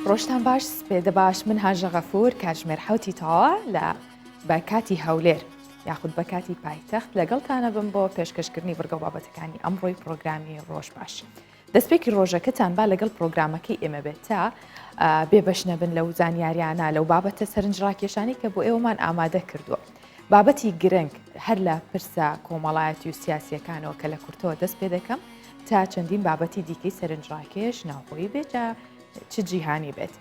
ڕۆژتان باش سپێدە باش من هاژە غەفور کاتژمێر حوتی تەواوە لە بە کاتی هەولێر یاخود بە کاتی پایتەخت لەگەڵتانە بم بۆ پێشکەشکردنی بڕگە و بابەتەکانی ئەمڕۆی پرۆگرامی ڕۆژ باش. دەستپێکی ڕۆژەکەتان با لەگەڵ پرۆگرامەکەی ئێمە بێت تا بێبەش نەبن لەو زانیاریانە لەو بابەتە سەرنجڕاکێشانی کە بۆ ئێوەمان ئامادە کردووە. بابەتی گرنگ هەر لە پرسە کۆمەڵایەتی و سیاسیەکانەوە کە لە کورتەوە دەست پێ دەکەم تا چەندین بابەتی دیکەی سەرنجڕاکێش ناوخۆیی بێت جا چ جیهانی بێت.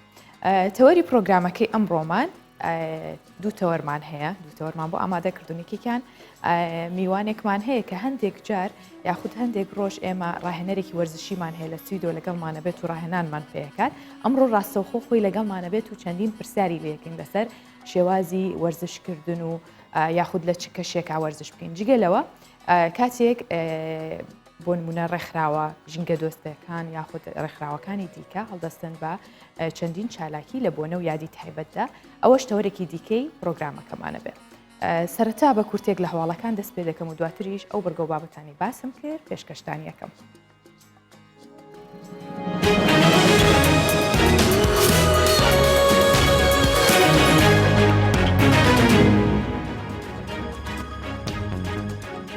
تەوەری پرۆگرامەکەی ئەمڕۆمان دوو تەوەرمان هەیە دوو تەوەرمان بۆ ئامادە کردوون یەکێکیان میوانێکمان هەیە کە هەندێک جار یاخود هەندێک ڕۆژ ئێمە ڕاهێنەرێکی وەرزشیمان هەیە لە سویدۆ لەگەڵمانە بێت و ڕاهێنانمان پێکات ئەمڕۆ ڕاستەوخۆ خۆی لەگەڵمانە بێت و چەندین پرسیاری لەکەین لەسەر شێوازی وەرزشکردن و یاخود لە چ کەشێکا وەرزش بکەین جگە لەوە کاتێک بۆ نمونە ڕێکخراوە ژینگەدۆستەکان یاخود ڕێکخراوەکانی دیکە هەڵدەستن بە چەندین چالاکی لە بۆنە و یادی تایبەتدا ئەوەش تەوەرێکی دیکەی پرۆگرامەکەمانە بێت. سەرەتا بە کورتێک لە هەواڵەکان دەست پێ دەکەم و دواتریش ئەو بڕگە و بابەتانی باسم کرد پێشکەشتان یەکەم.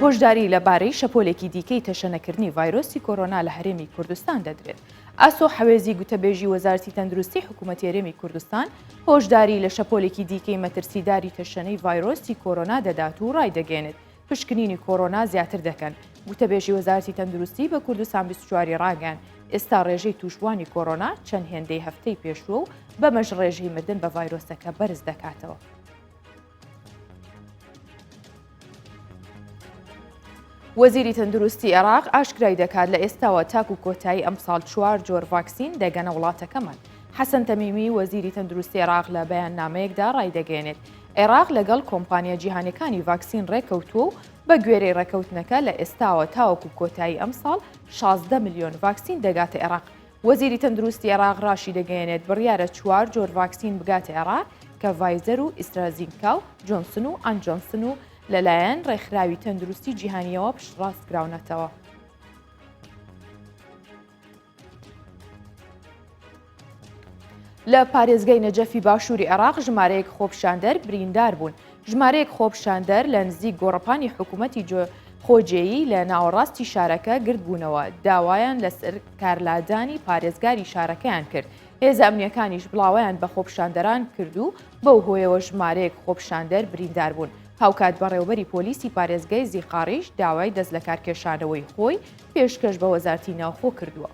هۆشداری لەبارەی شەپۆلێکی دیکەی تەشەنەکردنی ڤایرۆسی کۆرۆنا لە هەرێمی کوردستان دەدرێت. ئاسۆ حەوێزی گوتەبێژی وەزارەتی تەندروستی حکوومەتی هەرێمی کوردستان هۆشداری لە شەپۆلێکی دیکەی مەترسیداری تەشەنەی ڤایرۆسی کۆرۆنا دەدات و ڕایدەگەیەنێت پشکنینی کۆرۆنا زیاتر دەکەن. گوتەبێژی وەزارەتی تەندروستی بە کوردستان 24 ی ڕاگەیاند، ئێستا ڕێژەی تووشبووانی کۆرۆنا چەند هێندەی هەفتەی پێشووە و بەمەش ڕێژەی مردن بە ڤایرۆسەکە بەرز دەکاتەوە. وەزیری تەندروستی عێراق ئاشکرای دەکات لە ئێستاوە تاکو کۆتایی ئەمساڵ چوار جۆر ڤاکسین دەگەنە وڵاتەکەمان. حەسەن تەمیمی وەزیری تەندروستی عێراق لە بەیاننامەیەکدا ڕایدەگەیەنێت عێراق لەگەڵ کۆمپانیا جیهانیەکانی ڤاکسین ڕێکەوتووە و بە گوێرەی ڕێکەوتنەکە لە ئێستاوە تاوەکو کۆتایی ئەمساڵ 16 ملیۆن ڤاکسین دەگاتە عێراق. وەزیری تەندروستی عێراق ڕاشیدەگەیەنێت بڕیارە چوار جۆر ڤاکسین بگاتە عێراق کە ڤایزەر و ئیسترازینکا و جۆنسن و ئاند جۆنسن و لەلایەن ڕێکخراوی تەندروستی جیهانیەوە پشتڕاستکراونەتەوە. لە پارێزگای نەجەفی باشووری عێراق ژمارەیەک خۆپیشاندەر بریندار بوون. ژمارەیەک خۆپیشاندەر لە نزیک گۆڕەپانی حکوومەتی خۆجێیی لە ناوەڕاستی شارەکە گردبوونەوە، داوایان لەسەر کارلادانی پارێزگاری شارەکەیان کرد. هێزە ئەمنییەکانیش بڵاوەیان بە خۆپیشاندەران کرد و بەو هۆیەوە ژمارەیەک خۆپیشاندەر بریندار بوون. هاوکات بەڕێوەبەری پۆلیسی پارێزگای زیقاڕیش داوای دەستلەکارکێشانەوەی خۆی پێشکەش بە وەزارتی ناوخۆ کردووە.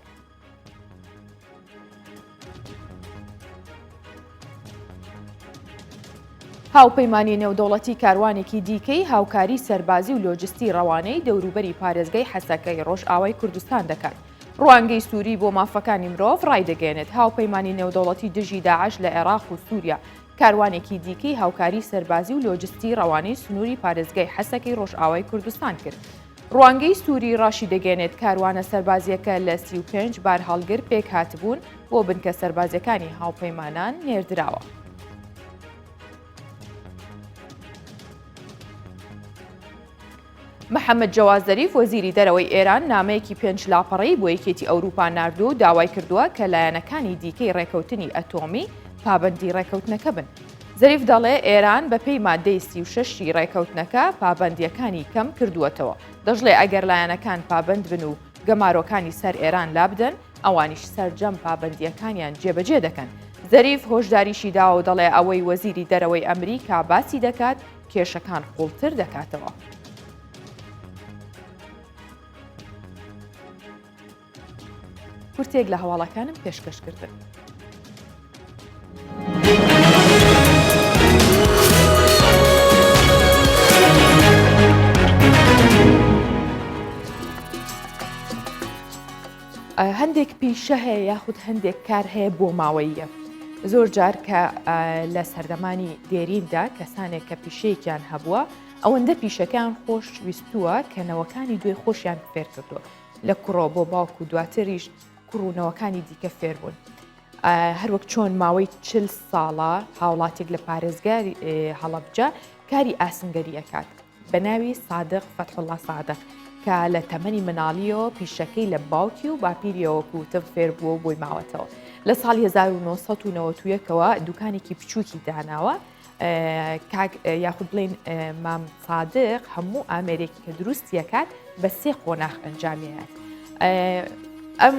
هاوپەیمانی نێودەوڵەتی کاروانێکی دیکەی هاوکاری سەربازی و لۆجستی ڕەوانەی دەوروبەری پارێزگای حەسەکەی ڕۆژئاوای کوردستان دەکات. ڕوانگەی سووری بۆ مافەکانی مرۆڤ ڕایدەگەیەنێت هاوپەیمانی نێودەوڵەتی دژی داعش لە عێراق و سووریا کاروانێکی دیکەی هاوکاری سەربازی و لۆجستی ڕەوانەی سنووری پارێزگای حەسەکەی ڕۆژئاوای کوردستان کرد. ڕوانگەی سووری ڕاشیدەگەیەنێت کاروانە سەربازییەکە لە 35 بارهەڵگر پێکهاتبوون بۆ بنکە سەربازییەکانی هاوپەیمانان نێردراوە. محەممەد جەواد زەریف وەزیری دەرەوەی ئێران نامەیەکی پێنج لاپەڕەیی بۆ یەکێتی ئەوروپا ناردووە و داوای کردووە کە لایەنەکانی دیکەی ڕێکەوتنی ئەتۆمی پابەندی ڕێکەوتنەکە بن. زەریف دەڵێ ئێران بەپێی مادەی 36 ی ڕێکەوتنەکە پابەندییەکانی کەم کردووەتەوە. دەشڵێ ئەگەر لایەنەکان پابەند بن و گەمارۆکانی سەر ئێران لابدەن، ئەوانیش سەرجەم پابەندییەکانیان جێبەجێ دەکەن. زەریف هۆشداریشی داوە و دەڵێ ئەوەی وەزیری دەرەوەی ئەمریکا باسی دەکات، کێشەکان قوڵتر دەکاتەوە. کورتێک لە هەواڵەکانم پێشکەش کردن. هەندێک پیشە هەیە یاخود هەندێک کار هەیە بۆ ماوەییە زۆر جار کە لە سەردەمانی دێریندا کەسانێک کە پیشەیەکیان هەبووە ئەوەندە پیشەکەیان خۆش ویستووە کە نەوەکانی دوێ خۆشیان فێر کردووە لە کوڕۆ بۆ باوک و دواتریش کوڕ و نەوەکانی دیکە فێر بوون. هەروەک چۆن ماوەی چل ساڵە هاوڵاتێک لە پارێزگاری هەڵەبجە کاری ئاسنگەری ئەکات بە ناوی سادق فەتحوڵا سادق کە لە تەمەنی مناڵیەوە پیشەکەی لە باوکی و باپیریەوە کوتم فێر بووە و بۆی ماوەتەوە. لە ساڵی 1991 ەوە دوکانێکی بچووکی داناوە کاک یاخود بڵین مام سادق هەموو ئامێرێکی کە دروستیەکات بە سێ قۆناخ ئەنجامیات. ئەم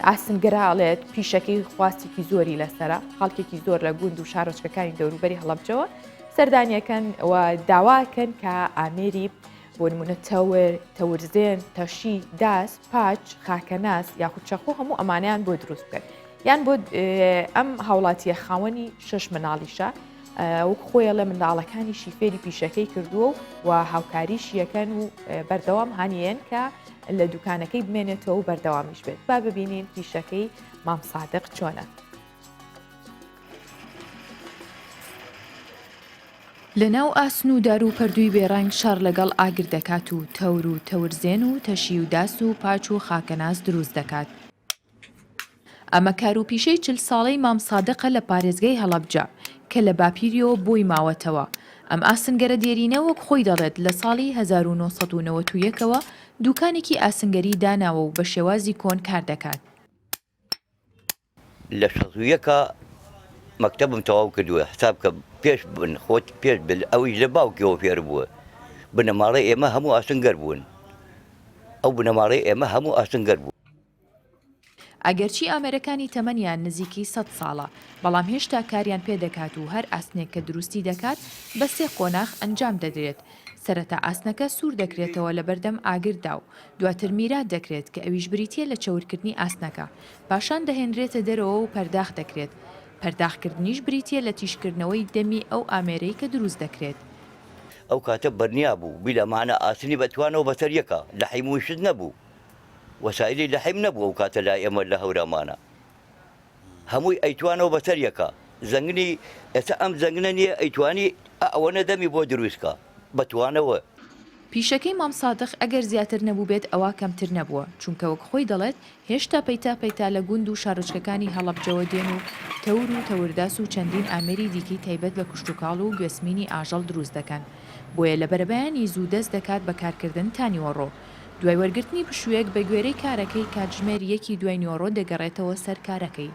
ئاسنگەرە ئەڵێت پیشەکەی خواستێکی زۆری لەسرە خەڵکێکی زۆر لە گوند و شارۆچکەکانی دەوروبەری هەڵەبجەوە سەردانیەکەن و داواکەن کە ئامێری بۆ نمونە تەور، تەورزێن، تەشی، داس، پاچ، خاکەناس یاخود چەقۆ هەموو ئەمانەیان بۆ دروست بکەن. یان بۆ ئەم هاوڵاتیە خاوەنی شەش مناڵیشە وەک خۆی ئەڵێ منداڵەکانیشی فێری پیشەکەی کردووە و هاوکاریشیەکەن و بەردەوام هانیەن کە لە دوکانەکەی بمێنێتەوە و بەردەوامیش بێت با ببینین پیشەکەی مام سادق چۆنە. لە ناو ئاسن و دار و پەردووی بێ ڕەنگ شەڕ لەگەڵ ئاگر دەکات و تەور و تەورزێن و تەشی و داس و پاچ و خاکەناس دروست دەکات. ئەمە کار و پیشەی 40 ساڵەی مام سادقە لە پارێزگای هەڵەبجە کە لە باپیریەوە بۆی ماوەتەوە. ئەم ئاسنگەرە دێرینە وەک خۆی دەڵێت لە ساڵی 1991 ەوە دوکانێکی ئاسنگەری داناوە و بە شێوازی کۆن کار دەکات. لە شەست و یەکا مەکتەبم تەواو کردووە حساب کە پێش بن خۆت پێش بل ئەویش لە باوکیەوە فێر بووە بنەماڵەی ئێمە هەموو ئاسنگەر بوون ئەو بنەماڵەی ئێمە هەموو ئاسنگەر بوو. ئەگەرچی ئامێرەکانی تەمەنیان نزیکەی سەد ساڵە، بەڵام هێشتا کاریان پێ دەکات و هەر ئاسنێک کە دروستی دەکات بە سێ قۆناخ ئەنجام دەدرێت، سەرەتا ئاسنەکە سوور دەکرێتەوە لەبەردەم ئاگردا و دواتر میرات دەکرێت کە ئەویش بریتییە لە چەورکردنی ئاسنەکە، پاشان دەهێنرێتە دەرەوە و پەرداخ دەکرێت، پەرداخکردنیش بریتییە لە تیژکردنەوەی دەمی ئەو ئامێرەی کە دروست دەکرێت. ئەو کاتە بەرنیا بوو بیلا مەعنا ئاسنی بە توانەوە بەسەر یەکا لەحیم و شت نەبوو وەسایلی لەحیم نەبوو ئەو کاتە لای ئێمە لە هەورامانا هەمووی ئەیتوانەوە بەسەر یەکا زەنگنی ئێستا ئەم زەنگنە نییە ئەیتوانی ئەوەنە دەمی بۆ دروست کا بە توانەوە. پیشەکەی مام سادق ئەگەر زیاتر نەبووبێت ئەوا کەمتر نەبووە، چونکە وەک خۆی دەڵێت هێشتا پەیتا پەیتا لە گوند و شارۆچکەکانی هەڵەبجەوە دێن و تەور و تەورداس و چەندین ئامێری دیکەی تایبەت بە کشتوکاڵ و گوێسمینی ئاژەڵ دروست دەکەن بۆیە لە بەرەبەیانی زوو دەست دەکات بە کارکردن تا نیوەڕۆ دوای وەرگرتنی پشوویەک بە گوێرەی کارەکەی کاتژمێر یەکی دوای نیوەڕۆ دەگەڕێتەوە سەر کارەکەی.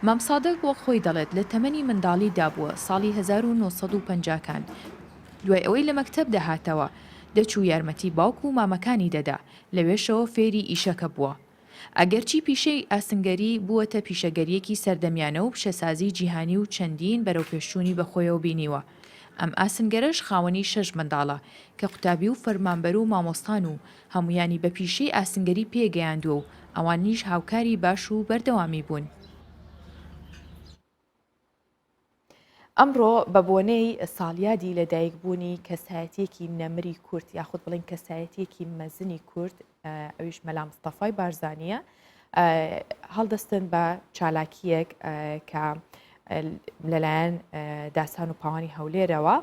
مام سادق وەک خۆی دەڵێت لە تەمەنی منداڵی دابووە ساڵی 1950 کان دوای ئەوەی لە مەکتەب دەهاتەوە دەچوو یارمەتی باوک و مامەکانی دەدا لەوێشەوە فێری ئیشەکە بووە. ئەگەرچی پیشەی ئاسنگەری بووەتە پیشەگەرییەکی سەردەمیانە و پیشەسازیی جیهانی و چەندین بەرەوپێشچوونی بەخۆیەوە بینیوە. ئەم ئاسنگەرەش خاوەنی شەش منداڵە کە قوتابی و فەرمانبەر و مامۆستان و هەموویانی بە پیشەی ئاسنگەری پێگەیاندووە و ئەوانیش هاوکاری باش و بەردەوامی بوون. ئەمڕۆ بە بۆنەی ساڵیادی لەدایکبوونی کەسایەتیەکی نەمری کورد یاخود بڵێن کەسایەتیەکی مەزنی کورد ئەویش مەلا مستەفای بارزانیە هەڵدەستن بە چالاکیەک کە لەلایەن داسان و پاوانی هەولێرەوە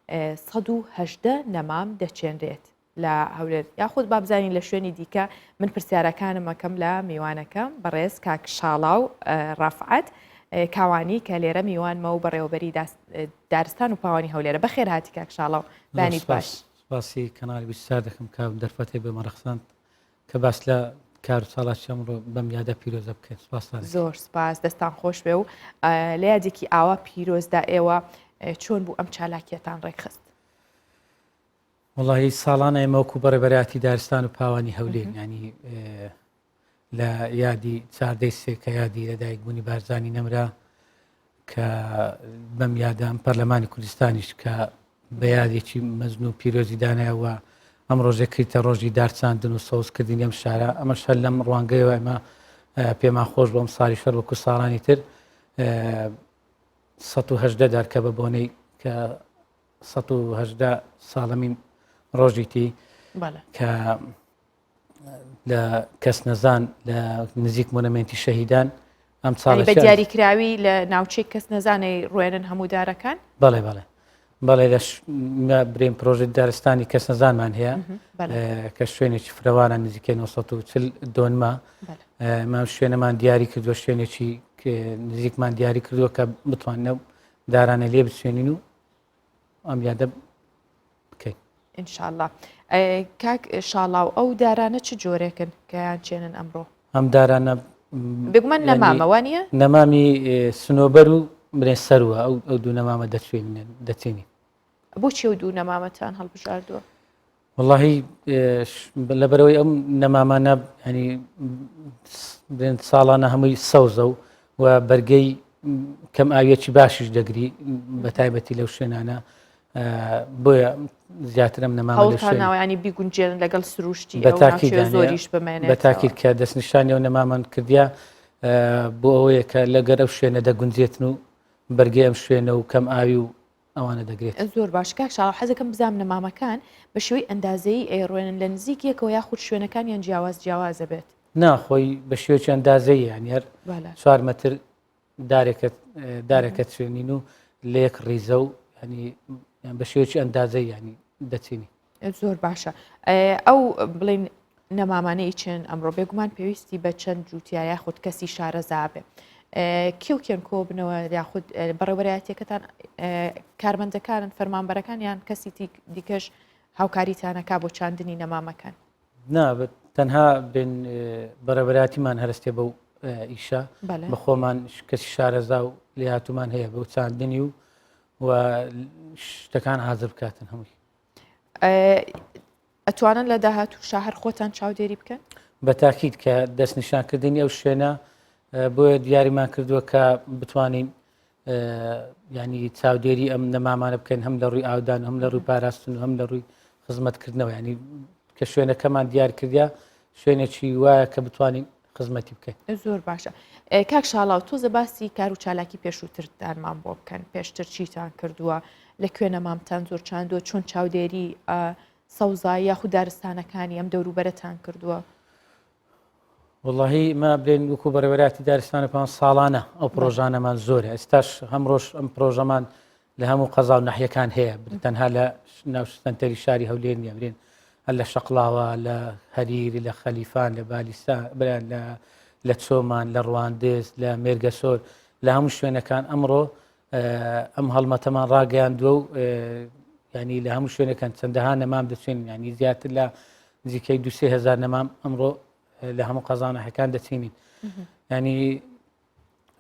118 نەمام دەچێنرێت. لە هەولێر یاخود با بزانین لە شوێنی دیکە من پرسیارەکانم ئەکەم لە میوانەکەم بەڕێز کاک شاڵاو ڕەفعەت کاوانی کە لێرە میوانمە و بەڕێوەبەری دارستان و پاوانی هەولێرە بەخێر هاتی کاک شاڵاو بانیت باش. سپاسی کەناڵی 24 دەکەم کە دەرفەتێک بە مەڕەخساند کە باس لە کار و چالاکی ئەمڕۆ بەم یادە پیرۆزە بکەین سپاستان زۆر سپاس دەستان خۆش بێ و لە یادێکی ئاوا پیرۆزدا ئێوە چۆن بوو ئەم چالاکیەتان ڕێکخست؟ وەڵاهی ساڵانە ئێمە وەکو بەڕێبەرایەتی دارستان و پاوانی هەولێر ینی لە یادی چاردەی سێ کە یادی لەدایکبوونی بارزانی نەمرا کە بەم یادام پەرلەمانی کوردستانیش کە بە یادێکی مەزن و پیرۆزی دانایەوە ئەم ڕۆژێ کریتە ڕۆژی دارچاندن و سەوزکردنی ئەم شارە ئەمەش هەر لەم ڕوانگەیەوە ئێمە پێمان خۆش بۆم ساڵی شەر وەکو ساڵانی تر 1970 دار کە بە بۆنەی کە 118 ساڵەمین ڕۆژیتی کە لە کەس نەزان لە نزیک مۆنەمێنتی شەهیدان ئەم ساڵ بە دیاریکراوی لە ناوچەی کەس نەزانەی ڕوێنن هەموو دارەکان بەڵێ بەڵێ بەڵێ لە برێن پرۆژە دارستانی کەس نەزانمان هەیە کە شوێنێکی فرەوانە نزیکەی 940 دۆنمە مام شوێنەمان دیاری کردووە شوێنێکی نزیکمان دیاری کردووە کە بتوانن دارانە لێ بچێنین و ئەم یادە بکەین. ان شاء اللە کاک شاڵاو ئەو دارانە چ جۆرێکن کە یان چێنن ئەمڕۆ؟ ئەم دارانە. بێگومان نەمامە وانە؟ نەمامی سنۆبەر و برێ سەروە ئەو ئەو دوو نەمامە دەچێنین دەچێنین. بۆچی ئەو دوو نەمامەتان هەڵبژاردووە؟ وەڵاهی لەبەرەوەی ئەم نەمامانە ینی برێن ساڵانە هەمووی سەوزە و و بەرگەی کەم ئاویەکی باشیش دەگری بە تایبەتی لەو شوێنانە بۆیە زیاترم نەماوەیانی بیگونجێن لەگەڵ سروشتی زۆریش بمێنێت بە تاکیل کە دەستنیشانی و نەمامان کردیا بۆ ئەوەیە کە لەگەر ئەو شوێنە دەگونجێتن و بەرگەی ئەم شوێنە و کەم ئاوی و ئەوانە دەگرێت. زۆر باش کاک شاڵاو حەزەکەم بزانم نەمامەکان بە شێوەی ئەندازەیی ئەیڕوێنن لە نزیک یەکەوە یاخود شوێنەکانیان جیاواز جیاوازە بێت؟ نا خۆی بە شێوەیەکی ئەندازەیی یانی هەر چوار مەتر دارێکە دارێکە چێنین و لە یەک ڕیزە و ینی بە شێوەیەکی ئەندازەی ینی دەچینی. زۆر باشە ئەو بڵین نەمامانەی چێن ئەمڕۆ بێگومان پێویستی بە چەند جووتیا یاخود کەسی شارەزا بێ کێ و کێن کۆبنەوە یاخود بەڕێوەرایەتەکەتان کارمەندەکانن فەرمانبەرەکان یان کەسی دیکەش هاوکاریتانەکە بۆ چاندنی نەمامەکان؟ نا تەنها بن بەڕێوەرایەتیمان هەرستێ بەو ئیشە بە خۆمان کەسی شارەزا و لێهاتومان هەیە بۆ چاندنی و و شتەکان حازر بکاتن هەمووی. ئەتوانن لە داهاتووشا هەر خۆتان چاودێری بکەن؟ بە تاکید کە دەستنیشانکردنی ئەو شوێنە بۆیە دیاریمان کردووە کە بتوانین ینی چاودێری ئەم نەمامانە بکەین هەم لە ڕووی ئاودان هەم لە ڕووی پاراستن و هەم لە ڕووی خزمەتکردنەوە ینی کە شوێنەکەمان دیار کردیا شوێنێکی وایە کە بتوانین خزمەتی بکەین. زۆر باشە کاک شاڵاو تۆزە باسی کار و چالاکی پێشووترتانمان بۆ بکەن پێشتر چیتان کردووە لە کوێ نەمامتان زۆر چاندووە چۆن چاودێری سەوزایی یاخود دارستانەکانی ئەم دەوروبەرەتان کردووە؟ وەڵاهی ما بلێن وەکو بەڕێوەراتی دارستانە پان ساڵانە ئەو پرۆژانەمان زۆرە ئێستاش هەمڕۆژ ئەم پرۆژەمان لە هەموو قەزا و ناحیەکان هەیە تەنها لە ناو سەنتەری شاری هەولێر نیە برێن هەر لە شەقڵاوە لە هەریر لە خەلیفان لە بالیسا بران لە لە چۆمان لە ڕواندز لە مێرگەسۆر لە هەموو شوێنەکان ئەمڕۆ ئەم هەڵمەتەمان ڕاگەیاندووە و ینی لە هەموو شوێنەکان چەندەها نەمام دەچێن ینی زیاتر لە نزیکەی دوسێ هزار نەمام ئەمڕۆ لە هەموو قەزانەکان دەچینین ینی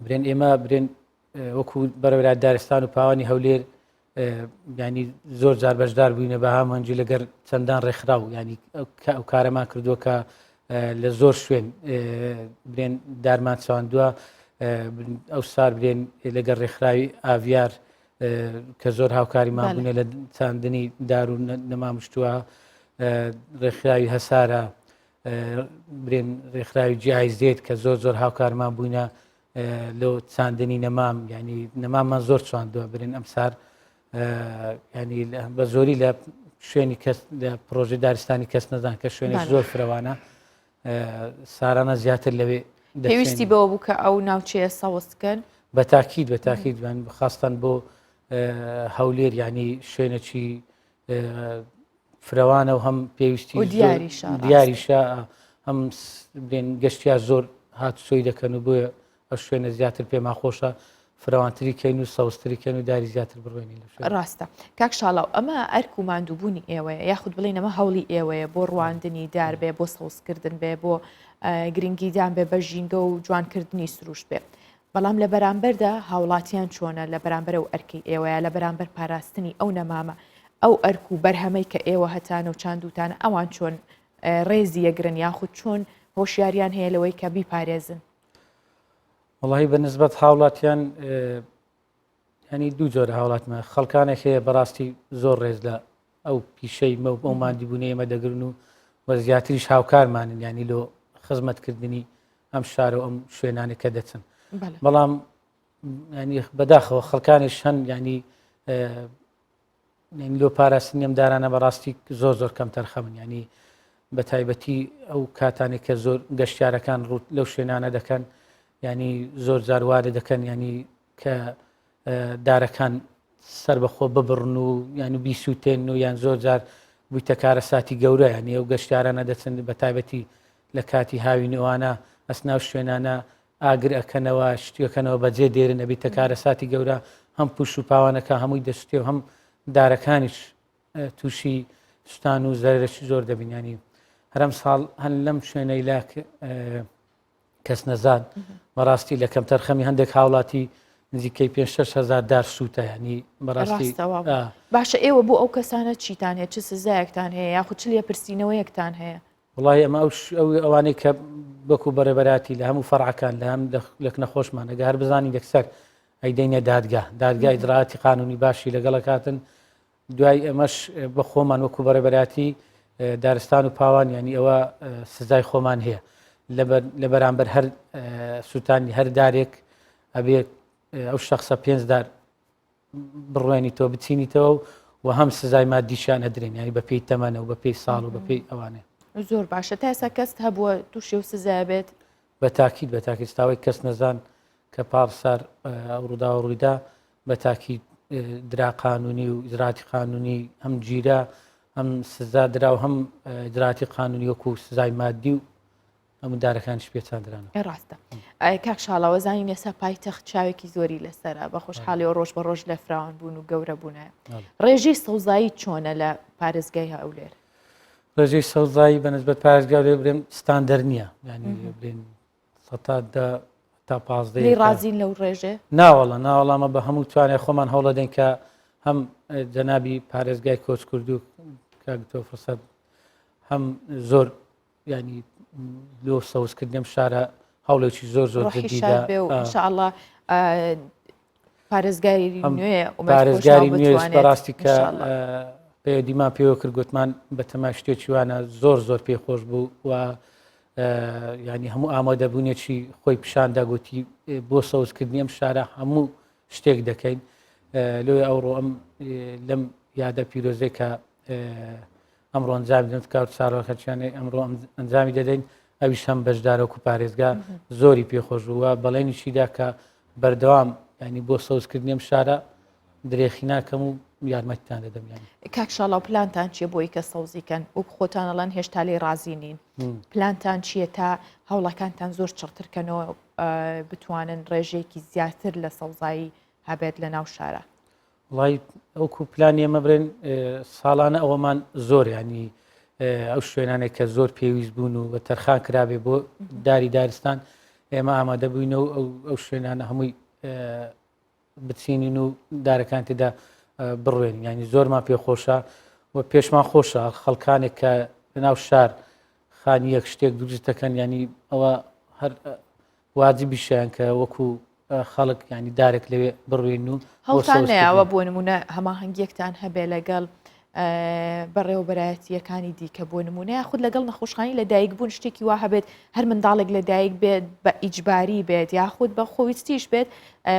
برێن ئێمە برێن وەکو بەڕێوەبەرایەتی دارستان و پاوانی هەولێر ینی زۆر جار بەشدار بووینە بە هامانجی لەگەر چەندان ڕێکخراو ینی ئەو کارەمان کردووە کە لە زۆر شوێن برێن دارمان چاندووە ئەو سار برێن لەگەر ڕێکخراوی ئاڤیار کە زۆر هاوکاریمان بوونە لە چاندنی دار و نەمامشتووە ڕێکخراوی هەسارە برێن ڕێکخراوی GIZ کە زۆر زۆر هاوکارمان بووینە لۆ چاندنی نەمام ینی نەمامان زۆر چاندووە برێن ئەمسار ینی بە زۆری لە شوێنی کەس لە پرۆژەی دارستانی کەس نەزان کە شوێنێک زۆر فرەوانە سارانە زیاتر لەوێ پێویستی بەوە بوو کە ئەو ناوچەیە سەوزکەن بە تاکیید بە تاکیید خاستان بۆ هەولێر ینی شوێنێکی فرەوانە و هەم پێویستی دیاریشە هەم بێن گەشتیار زۆر هاتوچۆی دەکەن و بۆیە ئەو شوێنە زیاتر پێمان خۆشە فراوانتری کەین و سەوزتری کەین و داری زیاتر بڕوێنین لە شوێن. ڕاستە کاک شاڵاو ئەمە ئەرک و ماندووبوونی ئێوەیە یاخود بڵێین ئەمە هەوڵی ئێوەیە بۆ ڕواندنی دار بێ بۆ سەوزکردن بێ بۆ گرنگیدان بێ بە ژینگە و جوانکردنی سروشت بێ بەڵام لە بەرامبەردا هاوڵاتیان چۆنە لە بەرامبەر ئەو ئەرکەی ئێوەیە لە بەرامبەر پاراستنی ئەو نەمامە ئەو ئەرک و بەرهەمەی کە ئێوە هەتانە و چاندوتانە ئەوان چۆن ڕێزی یەگرن یاخود چۆن هۆشیاریان هەیە لەوەی کە بیپارێزن؟ وەڵاهی بە نسبەت هاوڵاتیان ینی دوو جۆرە هاوڵاتمە خەڵکانێک هەیە بەڕاستی زۆر ڕێز لە ئەو پیشەی مە ئەو مادیبوونە ئێمە دەگرن و و زیاتریش هاوکارمانن ینی لۆ خزمەتکردنی ئەم شار و ئەم شوێنانە کە دەچن بەڵام ینی بەداخەوە خەڵکانیش هەن ینی لۆ پاراستنی ئەم دارانە بەڕاستی زۆر زۆر کەم تەرخەمن ینی بە تایبەتی ئەو کاتانێک کە زۆر گەشتیارەکان ڕوت لەو شوێنانە دەکەن ینی زۆر جاروارە دەکەن ینی کە دارەکان سەربەخۆ ببڕن و یان و بیسووتێن و یان زۆر جار بوویتە کارەساتی گەورە یانی ئەو گەشتیارانە دەچن بە تایبەتی لە کاتی هاوینەوانە ئەسناو شوێنانە ئاگر ئەکەنەوە شتیەکەنەوە بەجێ دێرن ئەبیتە کارەساتی گەورە هەم پوش و پاوانەکە هەمووی دەشتێ و هەم دارەکانیش تووشی سوستان و زەرەرەکی زۆر دەبینانی هەرم ساڵ هەن لەم شوێنەی لاک. کەس نەزان بەڕاستی لە کەمتەرخەمی هەندێک هاوڵاتی نزیکەی پێ هزار دار سووتە ینی بەڕاستی باشە ئێوە بۆ ئەو کەسانە چیتان هەیە چ سزایەکتان هەیە یاخود چ لێپرسینەوەیەکتان هەیە؟ وڵی ئەمە ئەو ئەوانەی کە بەکو بەڕێبەراتی لە هەموو فەرعەکان لە هەم لە نەخۆشمان ئەگە هەر بزانین یەکسەر ئەیدەینە دادگا دادگای ئیجرائاتی قانونی باشی لەگەڵە کاتن دوای ئەمەش بە خۆمان وەکو بەڕێبەراتی دارستان و پاوان ینی ئەوە سزای خۆمان هەیە لە بەرامبەر هەر سووتانی هەر دارێک ئەبێ ئەو شخصە پێنج دار بڕوێنیتەوە بچینیتەوە و هەم سزای مادیشیان ئەدرێن ینی بە پێی تەمەنە و بە پێی ساڵ و بە پێی ئەوانێ زۆر باشە تا ئێستا کەست هەبووە تووشی و سزای بێت بە تاکید بە تاکید ستاوەی کەس نەزان کە پاڕ سار ئەو ڕووداوە ڕوویدا بە تاکید درا قانونی و ئیجراتی قانونی هەم گیرا هەم سزا درا و هەم ئیجراتی قانونی وەکو سزای مادی و هەموو دارەکانیش پێچاندرانەوە. ڕاستە کاک شاڵاوە زانین ئێستا پایتەخت چاوێکی زۆری لەسەرە بە خۆشحاڵیەوە ڕۆژ بە ڕۆژ لە فراوان بوون و گەورە بوونە ڕێژەی سەوزایی چۆنە لە پارێزگای هەولێر؟ ڕێژەی سەوزایی بە نسبەت پارێزگا لێ برێم ستاندەر نییە ینی برێن سەتا دە تا پازدە لێی ڕازین لەو ڕێژێ؟ ناوەڵە ناوەڵامە بە هەموو توانای خۆمان هەوڵەدەین کە هەم جەنابی پارێزگای کۆچ کردو کاک دکتۆر فرسەت هەم زۆر ینی لۆ سەوزکردنم شارە هەوڵێکی زۆر زۆر جدیدا بێ و ان شاء الله پارێزگاری نوێ پارێزگاری نوێ بەڕاستی کە پەیوەندیمان پێوە کرد گوتمان بەتەما شتێکی وانە زۆر زۆر پێ خۆش بوو و ینی هەموو ئامادەبوونێکی خۆی پیشاندا گوتی بۆ سەوزکردنی ئەم شارە هەموو شتێک دەکەین لۆی ئەوڕۆ ئەم لەم یادە پیرۆزەی کە ئەمڕۆ ئەنجامی دەدەن کار چالاکیانەی ئەمڕۆ ئەنجامی دەدەین ئەویش هەم بەشدارەکو پارێزگا زۆری پێخۆش بووە بەڵێنیشیدا کە بەردەوام ینی بۆ سەوزکردنی ئەم شارە درێخی ناکەم و یارمەتیتان دەدەم یان کاک شاڵاو پلانتان چییە بۆی کە سەوزی کەن وەک خۆتان ئەڵەن هێشتا لێی ڕازی نین پلانتان چییە تا هەوڵەکانتان زۆر چڕترکەنەوە بتوانن ڕێژەیەکی زیاتر لە سەوزایی هەبێت لە ناو شارە؟ وڵی ئەوکو پلانی ئێمە برێن ساڵانە ئەوەمان زۆر ینی ئەو شوێنانێک کە زۆر پێویست بوون و بە تەرخان کرابێ بۆ داری دارستان ئێمە ئامادە بووینە و ئەو شوێنانە هەمووی بچینین و دارەکان تێدا بڕوێن ینی زۆرمان پێخۆشە و پێشمان خۆشە خەڵکانێک کە لەناو شار خانیەک شتێک دروست دەکەن ینی ئەوە هەر واجبیشیان کە وەکو خەڵک ینی دارێک لەوێ بڕوێن و هەڵتان نەیاوە بۆ نمونە هەماهەنگیەکتان هەبێ لەگەڵ بەڕێوەبەرایەتییەکانی دیکە بۆ نمونە یاخود لەگەڵ نەخۆشخانی لە دایک بوون شتێکی وا هەبێت هەر منداڵێک لە دایک بێت بە ئیجباری بێت یاخود بە خۆویستیش بێت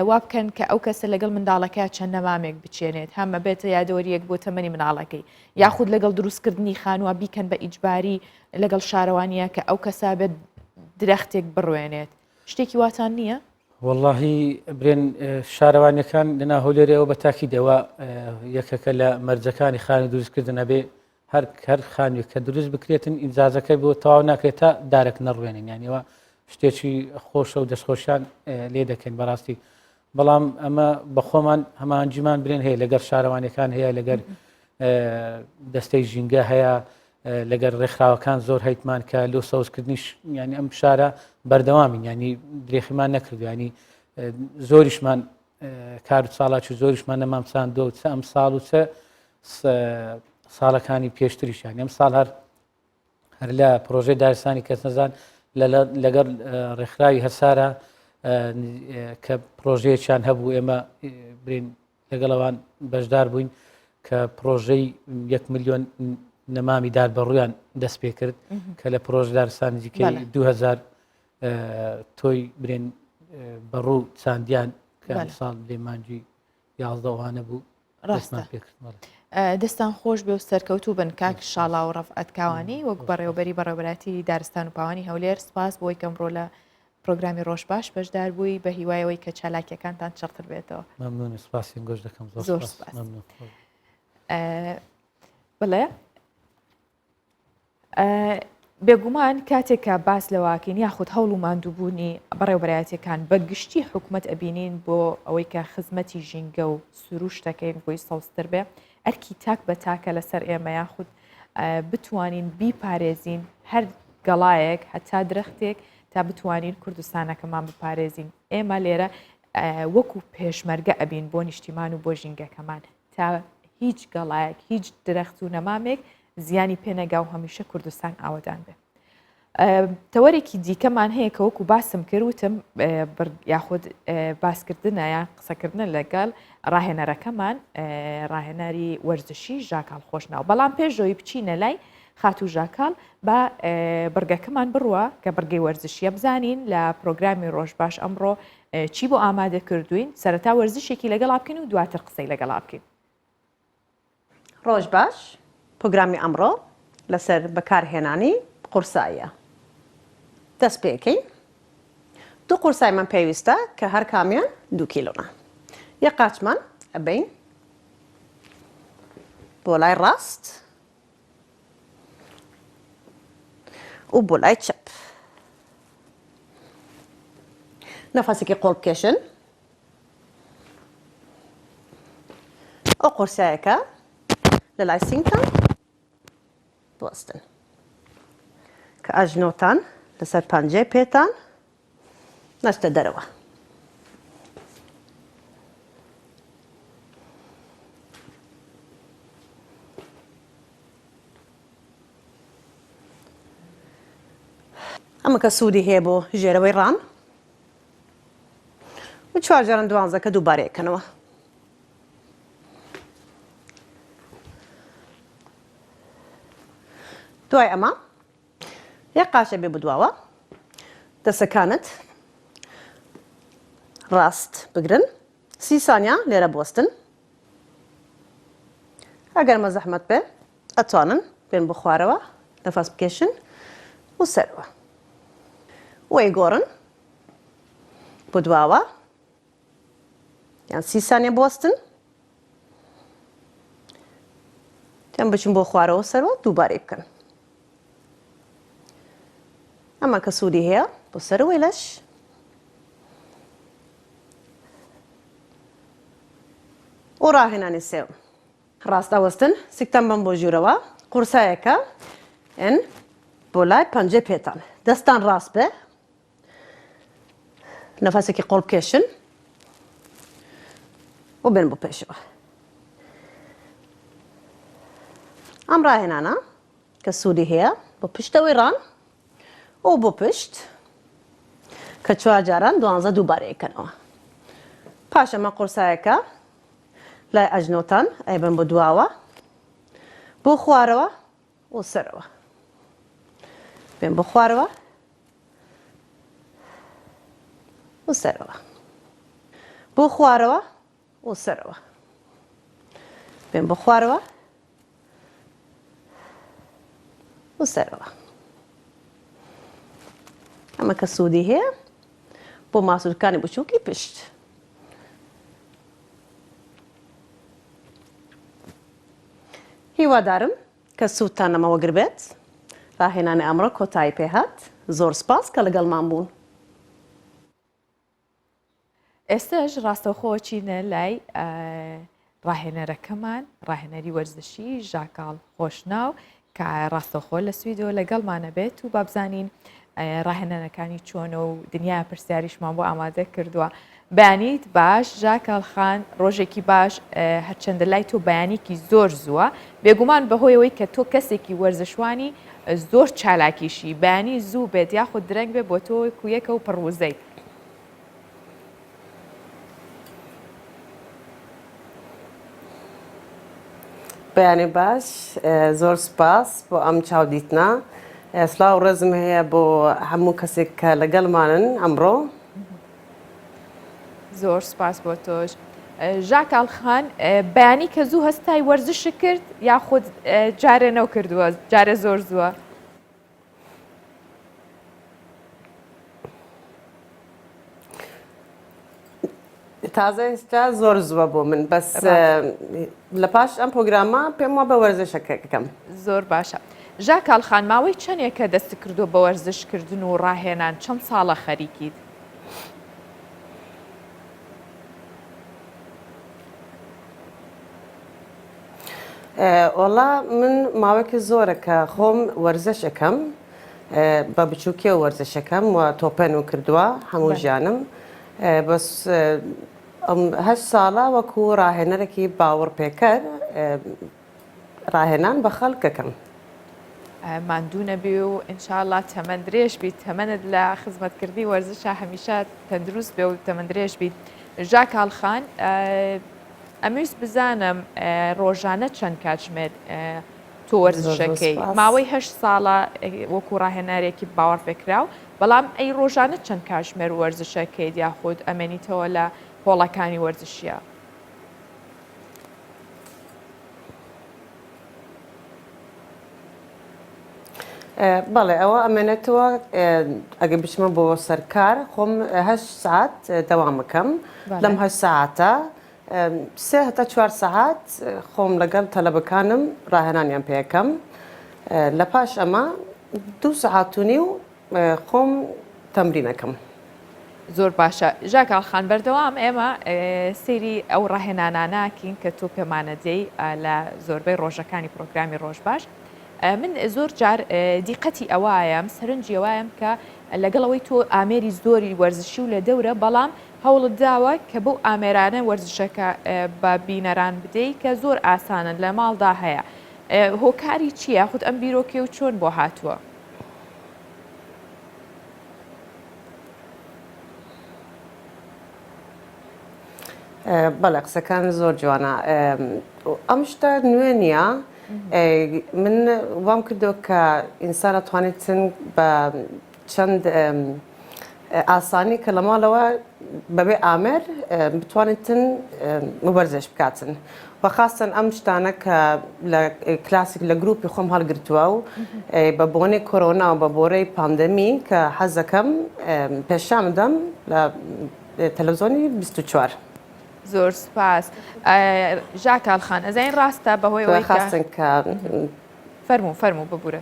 وا بکەن کە ئەو کەسە لەگەڵ منداڵەکە چەند نەمامێک بچێنێت هەمە بێتە یادەوەریەک بۆ تەمەنی مناڵەکەی یاخود لەگەڵ دروستکردنی خانووە بیکەن بە ئیجباری لەگەڵ شارەوانیە کە ئەو کەسا بێت درەختێک بڕوێنێت شتێکی واتان نییە؟ وەڵاهی برێن شارەوانیەکان لەنا هەولێرەوە بە تاکیدەوە یەکەکە لە مەرجەکانی خانی دروستکردن ئەبێ هەر هەر خانوێک کە دروست بکرێتن ئیجازەکەی بۆ تەواو ناکرێت تا دارێک نەڕوێنن یانیەوە شتێکی خۆشە و دەستخۆشیان لێ دەکەین بەڕاستی بەڵام ئەمە بەخۆمان هەمانجیمان برێن هەیە لەگەر شارەوانەکان هەیە لەگەر دەستەی ژینگە هەیە لەگەر ڕێکخراوەکان زۆر هەیتمان کە لۆ سەوزکردنیش ینی ئەم شارە بەردەوامین ینی درێخیمان نەکرد ینی زۆریشمان کار و چالاکی و زۆریشمان نەمام چاندوە و چ ئەم ساڵ و چ ساڵەکانی پێشتریشیان ئەم ساڵ هەر هەر لە پرۆژەی دارستانی کەسنەزان لەگەڵ ڕێکخراوی هەسارە کە پرۆژەیەکیان هەبوو ئێمە برین لەگەڵ ئەوان بەشدار بووین کە پرۆژەی یەک ملیۆن نەمامی دار بەڕوویان دەست پێ کرد کە لە پرۆژە دارستان نزیکەی 2000 تۆی برێن بەڕوو چاندیان کە ساڵ لێ مانگی یازدە ئەوانە بوو ڕاستە دەستان خۆش بێ و سەرکەوتوو بن کاک شاڵاو ڕەفعەت کاوانی وەک بەڕێوبەری بەڕێوبەراتی دارستان و پاوانی هەولێر سپاس بۆی کەم ڕۆ لە پرۆگرامی ڕۆژ باش بەشدار بووی بە هیوای ئەوەی کە چالاکیەکانتان چڕتر بێتەوە. مەمنون سپاسی گۆش دەکەم زۆر سپاس. مەمنون. بڵێ بێگومان کاتێک کە باس لەواکەین یاخود هەوڵ و ماندووبوونی بەڕێوبەرایەتەکان بە گشتی حکوومەت ئەبینین بۆ ئەوەی کە خزمەتی ژینگە و سروشتەکەین بۆی سەوزتر بێ ئەرکی تاک بە تاکە لەسەر ئێمە یاخود بتوانین بیپارێزین هەر گەڵایەک هەتا درەختێک. تا بتوانین کوردستانەکەمان بپارێزین. ئێمە لێرە وەکو پێشمەرگە ئەبین بۆ نیشتیمان و بۆ ژینگەکەمان تا هیچ گەڵایەک هیچ درەخت و نەمامێک زیانی پێنەگا و هەمیشە کوردستان ئاوەدان بێ. تەوەرێکی دیکەمان هەیە کە وەکو باسم کرد وتم یاخود باسکردنە یان قسەکردنە لەگەڵ ڕاهێنەرەکەمان ڕاهێنەری وەرزشی ژاکاڵ خۆشناو بەڵام پێشەوەی بچینە لای خاتوو ژاکاڵ با بڕگەکەمان بڕوا کە بڕگەی وەرزشیە بزانین لە پرۆگرامی ڕۆژ باش ئەمڕۆ چی بۆ ئامادە کردوین سەرەتا وەرزشێکی لەگەڵا بکەین و دواتر قسەی لەگەڵا بکەین. ڕۆژ باش، پرۆگرامی ئەمڕۆ لەسەر بەکارهێنانی قورساییە. دەست پێکەین. دوو قورسایمان پێویستە کە هەر کامیان دوو کیلۆنە. یەک قاچمان ئەبەین بۆ لای ڕاست و بۆ لای چەپ. نەفەسێکی قۆڵ بکێشن. ئەو قورسایەکە لە لای سینگتان بوەستن کە ئەژنۆتان لەسەر پەنجەی پێتان نەچتە دەرەوە. ئەمە کە سوودی هەیە بۆ ژێرەوەی ڕان و چوار جاران دوانزەکە دووبارە یەکەنەوە. دوای ئەمە یەک قاچە بێ بدواوە دەسەکانت ڕاست بگرن سی سانیا لێرە بوەستن ئەگەر مەزەحمەت بێ ئەتوانن بێن بۆ خوارەوە نەفەس بکێشن و سەرەوە وەیگۆڕن بۆ دواوە یان سی سانیە بوەستن یان بچن بۆ خوارەوە سەرەوە دووبارەی بکەن ئەمە کە سوودی هەیە بۆ سەرەوەی لەش و ڕاهێنانی سێو ڕاست ئەوەستن سکتان بەم بۆ ژوورەوە قورسایەکە ئەن بۆ لای پەنجەی پێتان دەستان ڕاست بێ نەفەسێکی قۆڵ بکێشن و بێن بۆ پێشەوە ئەم ڕاهێنانە کە سوودی هەیە بۆ پشتەوەی ڕان و بۆ پشت کە چوار جاران دوانزە دووبارە یەکەنەوە پاش ئەمە قورسایەکە لای ئەژنۆتان ئەیبەن بۆ دواوە بۆ خوارەوە و سەرەوە بێن بۆ خوارەوە و سەرەوە بۆ خوارەوە و سەرەوە بێن بۆ خوارەوە و سەرەوە ئەمە کە سوودی هەیە بۆ ماسولکانی بچووکی پشت هیوادارم کە سوودتان لەمە وەگربێت. ڕاهێنانی ئەمڕۆ کۆتایی پێهات. زۆر سپاس کە لەگەڵمان بوون. ئێستاش ڕاستەوخۆ چینە لای ڕاهێنەرەکەمان ڕاهێنەری وەرزشی ژاکاڵ خۆشناو کە ڕاستەوخۆ لە سویدەوە لەگەڵمانە بێت و بابزانین ڕاهێنانەکانی چۆنە و دنیا پرسیاریشمان بۆ ئامادە کردووە. بەیانیت باش ژاکاڵ خان ڕۆژێکی باش هەرچەندە لای تۆ بەیانێکی زۆر زووە بێگومان بەهۆیەوەی کە تۆ کەسێکی وەرزشوانی زۆر چالاکیشی بەیانی زوو بێت یاخود درەنگ بێت بۆ تۆ کویەکە و پڕوزەیت. بەیانی باش زۆر سوپاس بۆ ئەم چاودیتنە سلااو ڕێزم هەیە بۆ هەموو کەسێک کە لەگەڵمانن ئەمڕۆ. زۆر سوپاس بۆ تۆش. ژاکاڵ خان بەیانی کە زوو هەستای وەرزش کرد یاخود جارێ نەو کردووە جارێ زۆر زووە؟ تازە ئێستا زۆر زووە بۆ من بەس لە پاش ئەم پرۆگرامە پێم وا بە وەرزشەکەکەم زۆر باشە ژاکاڵ خان ماوەی چەندێکە دەست کردووە بە وەرزشکردن و ڕاهێنان چەند ساڵە خەریکیت؟ وەڵا من ماوەیەکی زۆرە کە خۆم وەرزش ئەکەم. بە بچووکیەوە وەرزشەکەم و تۆپێنم کردووە هەموو ژیانم بەس هەشت ساڵە وەکو ڕاهێنەرێکی باوەڕپێکەر ڕاهێنان بە خەڵکەکەم. ماندوو نەبی و ان شاء اللە تەمەن درێژ بیت تەمەنت لە خزمەتکردنی وەرزشا هەمیشە تەندروست بێ و تەمەن درێژ بیت ژاکاڵ خان ئەمویست بزانم ڕۆژانە چەند کاتژمێر تۆ وەرزشەکەی ماوەی هەشت ساڵە وەکو ڕاهێنارێکی باوەڕپێکراو بەڵام ئەی ڕۆژانە چەند کاتژمێر وەرزشەکەیت یاخود ئەمێنیتەوە لە هۆڵەکانی وەرزشیە؟ بەڵێ ئەوە ئەمێنێتەوە ئەگەر بچمە بۆ سەرکار خۆم هەشت سعات دەوامەکەم لەم هەشت سعاتە سێ هەتا چوار سەعات خۆم لەگەڵ تەلەبەکانم ڕاهێنانیان پێکەم لە پاش ئەمە دوو سەعات و نیو خۆم تەمرینەکەم. زۆر باشە ژاکاڵ خان بەردەوام ئێمە سەیری ئەو ڕاهێنانانەکەین کە تۆ پێمانەدەی لە زۆربەی ڕۆژەکانی پرۆگرامی ڕۆژ باش من زۆر جار دیقەتی ئەوایەم سەرنجی ئەوایەم کە لەگەڵ ئەوەی تۆ ئامێری زۆری وەرزشی و لە دەورە بەڵام هەوڵت داوە کە بەو ئامێرانە وەرزشەکە بە بینەران بدەی کە زۆر ئاسانن لە ماڵدا هەیە هۆکاری چییە یاخود ئەم بیرۆکەیە و چۆن بۆ هاتووە؟ بەڵێ قسەکان زۆر جوانە ئەم شتە نوێ نییە من وام کردو کە ئینسان ئەتوانێتن بە چەند ئاسانی کە لە ماڵەوە بەبێ ئامێر بتوانێتن وەرزش بکاتن و خاستن ئەم شتانە کە لە کلاسیک لە گروپی خۆم هەڵگرتووە و بە بۆنەی کۆرۆنا و بە بۆرەی پاندەمی کە حەزەکەم پێشان بدەم لە تەلەڤزیۆنی 24. زۆر سوپاس ژاکال خان ئەزانین ڕاستە بەهۆی ئەوەی خاستن کە فەرموو فەرموو ببورە.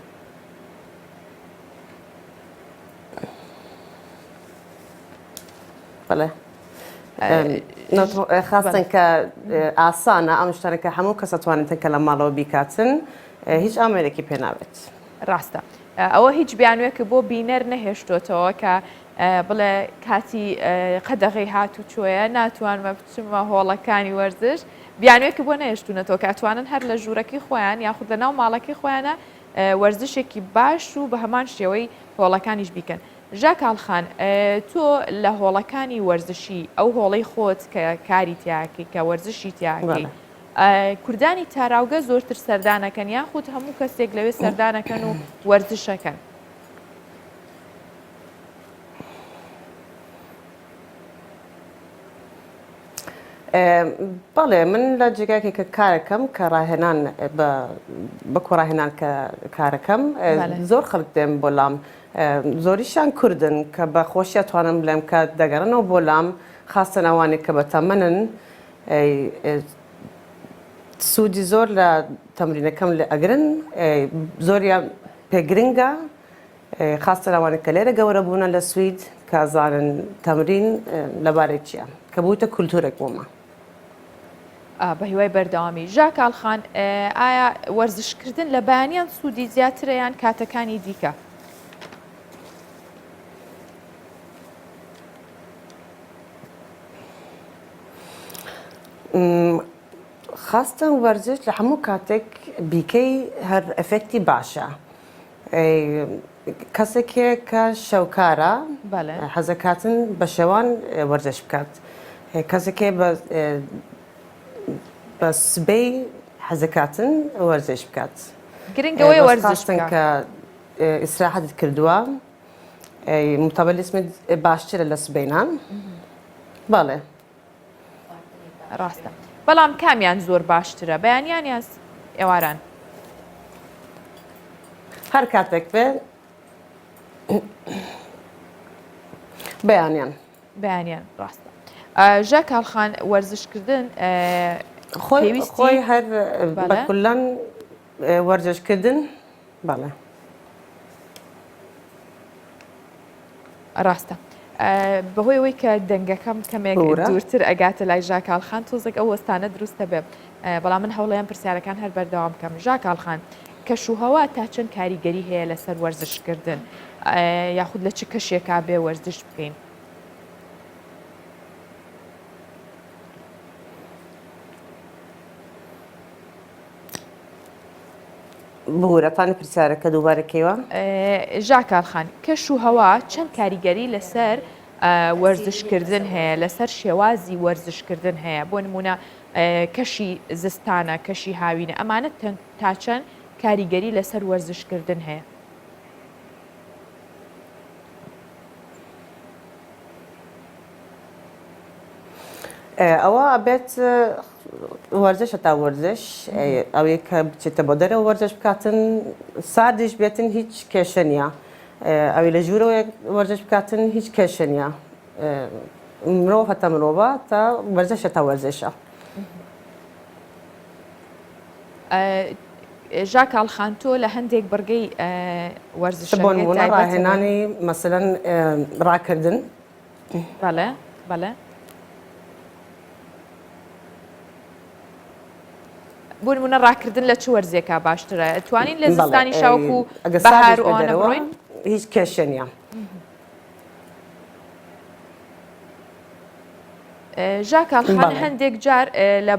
بەڵێ خاستن کە ئاسانە ئەم شتانە کە هەموو کەس ئەتوانێتن کە لە ماڵەوە بیکاتن هیچ ئامێرێکی پێ ناوێت. ڕاستە ئەوە هیچ بیانوێک بۆ بینەر نەهێشتۆتەوە کە بڵێ کاتی قەدەغەی هاتوچۆیە ناتوانمە بچمە هۆڵەکانی وەرزش بیانوێک بۆ نەهێشتونەتەوە کە ئەتوانن هەر لە ژوورەکەی خۆیان یاخود لە ناو ماڵەکەی خۆیانە وەرزشێکی باش و بە هەمان شێوەی هۆڵەکانیش بیکەن. ژاکاڵ خان تۆ لە هۆڵەکانی وەرزشی ئەو هۆڵەی خۆت کە کاری تیاکەی کە وەرزشی تیاکەی کوردانی تاراوگە زۆرتر سەردانەکەن یاخود هەموو کەسێک لەوێ سەردانەکەن و وەرزشەکەن؟ بەڵێ من لە جێگایەکی کە کارەکەم کە ڕاهێنان بە بەکۆ ڕاهێنان کە کارەکەم زۆر خەڵک دێن بۆ لام زۆریشیان کوردن کە بە خۆشیە توانم بڵێم کە دەگەڕنەوە بۆ لام خاستن ئەوانەی کە بە تەمەنن سوودی زۆر لە تەمرینەکەم لێ ئەگرن زۆریان پێگرنگە خاستر ئەوانەی کە لێرە گەورە بوونە لە سوید کە ئەزانن تەمرین لەبارەی چییە کە بووتە کولتوورێک بۆمان. بە هیوای بەردەوامی. ژاکاڵ خان ئایا وەرزشکردن لە بەیانیان سوودی زیاترە یان کاتەکانی دیکە؟ خاستن وەرزش لە هەموو کاتێک بیکەی هەر ئەفێکتی باشە. کەسێک هەیە کە شەوکارە حەزەکاتن بە شەوان وەرزش بکات کەسێک هەیە بە سبەی حەزەکاتن وەرزش بکات گرنگەوەی وەرزش کە ئیسراحەتت کردووە متابلیسمت باشترە لە سبەینان بەڵێ ڕاستە بەڵام کامیان زۆر باشترە بەیانیان یان ئێواران؟ هەر کاتێک بێ بەیانیان بەیانیان ڕاستە ژاکاڵ خان وەرزشکردن خۆی خۆی هەر بەکولەن وەرزشکردن بەڵێ. ڕاستە بەهۆی ئەوەی کە دەنگەکەم کەمێک دوورتر ئەگاتە لای ژاکاڵ خان تۆزێک ئەو وەستانە دروستە بێ بەڵام من هەوڵیان پرسیارەکان هەر بەردەوام بکەم ژاکاڵ خان. کەشوهەوا تا چەند کاریگەری هەیە لەسەر وەرزشکردن یاخود لە چ کەشێکا بێ وەرزش بکەین؟ ببورە تانی پرسیارەکە دووبارە کەیوە؟ ژاکال خان، کەش و هەوا چەند کاریگەری لەسەر وەرزشکردن هەیە، لەسەر شێوازی وەرزشکردن هەیە، بۆ نمونە کەشی زستانە، کەشی هاوینە، ئەمانە تا چەند کاریگەری لەسەر وەرزشکردن هەیە؟ ئەوە ئەبێت وەرزشە تا وەرزش ئەوەی کە بچێتە بۆ دەرەوە وەرزش بکاتن ساردیش بێتن هیچ کێشە نییە ئەوی لە ژوورەوە وەرزش بکاتن هیچ کێشە نییە مرۆڤ هەتا مرۆڤە تا وەرزشە تا وەرزشە. ژاکاڵ خان تۆ لە هەندێک بڕگەی وەرزشەکە بۆ نموونە ڕاهێنانی مەسەلەن ڕاکردن. بەڵێ بەڵێ. بۆ نمونە ڕاکردن لە چ وەرزێکا باشترە توانین لە زستانی شاوەکو بەهار و ئەوانە بڕۆین؟ هیچ کێشە نییە. ژاکاڵ خان هەندێک جار لە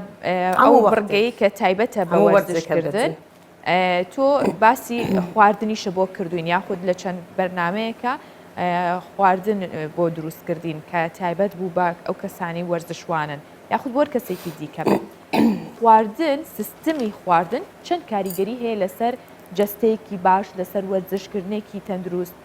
ئەو بڕگەی کە تایبەتە بە وەرزشکردن تۆ باسی خواردنیشە بۆ کردوین یاخود لە چەند بەرنمەیەکە خواردن بۆ دروستکردین کە تایبەت بوو بە ئەو کەسانی وەرزشوانن یاخود بۆ کەسێکی دیکە بێت خواردن سیستمی خواردن چەند کاریگەری هەیە لەسەر جەستەیەکی باش لەسەر وەرزشکردنێکی تەندروست؟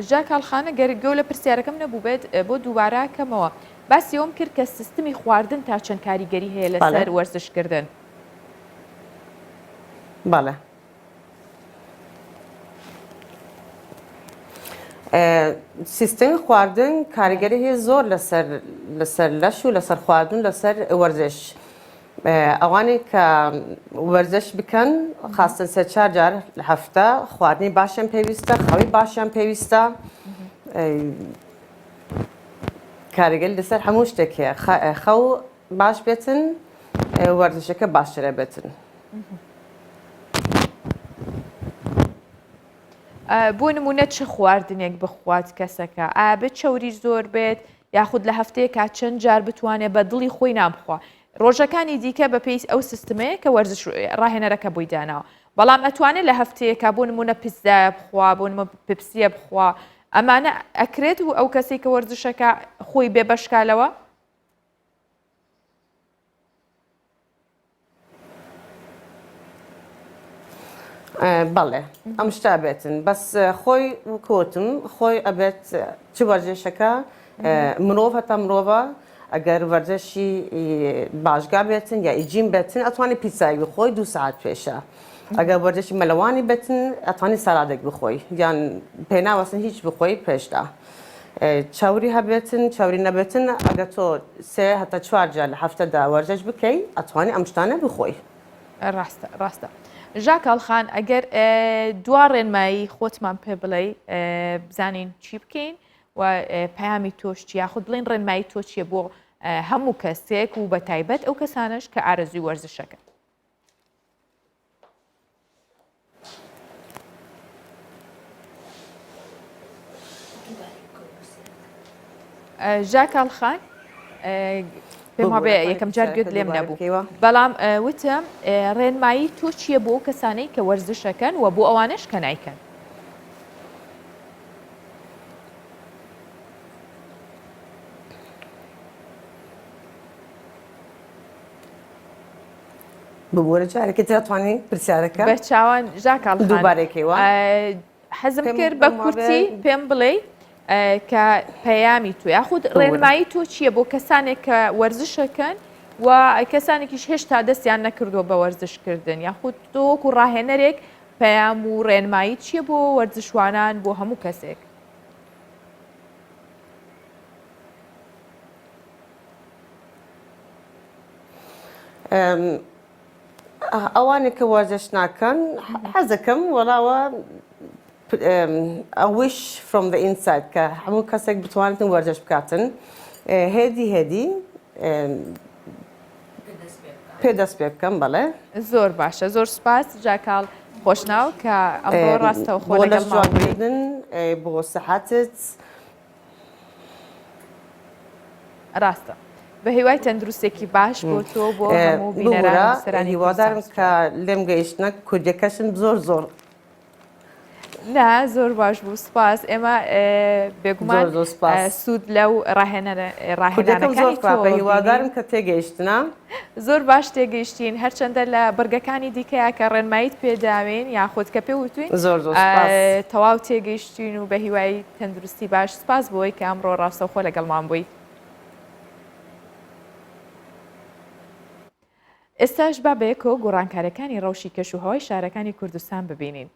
ژاکاڵ خانە گەر گۆ لە پرسیارەکەم نەبووبێت بۆ دووبارە کەمەوە باسی ئەوم کرد کە سیستمی خواردن تا چەند کاریگەری هەیە لەسەر وەرزشکردن. بەڵێ. سیستمی خواردن کاریگەری هەیە زۆر لەسەر لەسەر لەش و لەسەر خواردن لەسەر وەرزش ئەوانەی کە وەرزش بکەن خاستن سێ چار جار لە هەفتە خواردنی باشیان پێویستە خەوی باشیان پێویستە کاریگەری لەسەر هەموو شتێک هەیە خەو باش بێتن وەرزشەکە باشترە بێتن. بۆ نمونە چ خواردنێک بخوات کەسەکە ئایا بێت چەوری زۆر بێت یاخود لە هەفتەیەکا چەند جار بتوانێت بە دڵی خۆی نان بخوا ڕۆژەکانی دیکە بە پێی ئەو سیستمەیە کە وەرزش ڕاهێنەرەکە بۆی داناوە بەڵام ئەتوانێت لە هەفتەیەکا بۆ نمونە پیتزایە بخوا بۆ نمە پپسیە بخوا ئەمانە ئەکرێت و ئەو کەسێک کە وەرزشەکە خۆی بێ بەشکالەوە بەڵێ ئەم شتە ئەبێتن بەس خۆی وکوتم خۆی ئەبێت چ وەرزشەکە مرۆڤ هەتا مرۆڤە ئەگەر وەرزشی باشگا بێتن یا ئیجیم بێتن ئەتوانی پیتزای بخۆی دوو ساعت پێشە ئەگەر وەرزشی مەلەوانی بێتن ئەتوانی سەلادێک بخۆی یان پێناوەسن هیچ بخۆی پێشدا چەوری هەبێتن چەوری نەبێتن ئەگەر تۆ سێ هەتا چوار جار لە هەفتەدا وەرزش بکەی ئەتوانی ئەم شتانە بخۆی. ڕاستە ڕاستە ژاکاڵ خان ئەگەر دوا ڕێنمایی خۆتمان پێ بڵێی بزانین چی بکەین و پەیامی تۆش چی یاخود بڵێن ڕێنمایی تۆ چییە بۆ هەموو کەسێک و بە تایبەت ئەو کەسانەش کە ئارەزووی وەرزشەکەن. ژاکاڵ خان پێم وابێ یەکەم جار گوێت لێم نەبوو بەڵام وتم ڕێنمایی تۆ چییە بۆ کەسانەی کە وەرزشەکەن و بۆ ئەوانش کە نایکەن ببورە جارێکی تر ئەتوانی پرسیارەکە بە چاوان ژاکاڵ خان دووبارەکەیوە حەزم کرد بە کورتی پێم بڵێ کە پەیامی تو یاخود ڕێنمایی تۆ چییە بۆ کەسانێک کە وەرزشەکەن و کەسانێکیش هێشتا دەستیان نەکردووە بە وەرزشکردن یاخود تۆ وەکو ڕاهێنەرێک پەیام و ڕێنمایی چییە بۆ وەرزشوانان بۆ هەموو کەسێک؟ ئەوانێک کە وەرزش ناکەن حەزەکەم وەڵاوە. A wish from the inside کە هەموو کەسێک بتوانێتن وەرزش بکاتن هێدی هێدی پێ دەست پێ بکەم بەڵێ. زۆر باشە زۆر سوپاس جاکاڵ خۆشناو کە ئەمڕۆ ڕاستەوخۆ بۆ لەش لەگەڵمان جوان بووی. کردن بۆ سەحەتت. ڕاستە بە هیوای تەندروستێکی باش بۆ تۆ بۆ هەموو بینەران ببورە و بیسەرانی هیوادارم کوردستان کە لێم گەیشتنە کوردیەکەشم زۆر زۆر نا زۆر باش بوو سپاس ئێمە بێگومان زۆر زۆر سپاس. سوود لەو کوردەکەم زۆر ڕاهێنانەکانی خراپە تۆوە بینین. هیوادارم کە تێگەیشتنە. زۆر باش تێگەیشتین هەرچەندە لە بڕگەکانی دیکەیە کە ڕێنماییت پێداوین یاخود کە پێ وتوین زۆر زۆر سپاس. تەواو تێگەیشتین و بە هیوای تەندروستی باش سپاس بۆی کە ئەمڕۆ ڕاستەوخۆ لەگەڵمان بووی. ئێستاش با بەیەکەوە گۆڕانکاریەکانی ڕەوشی کەش و هەوای شارەکانی کوردستان ببینین.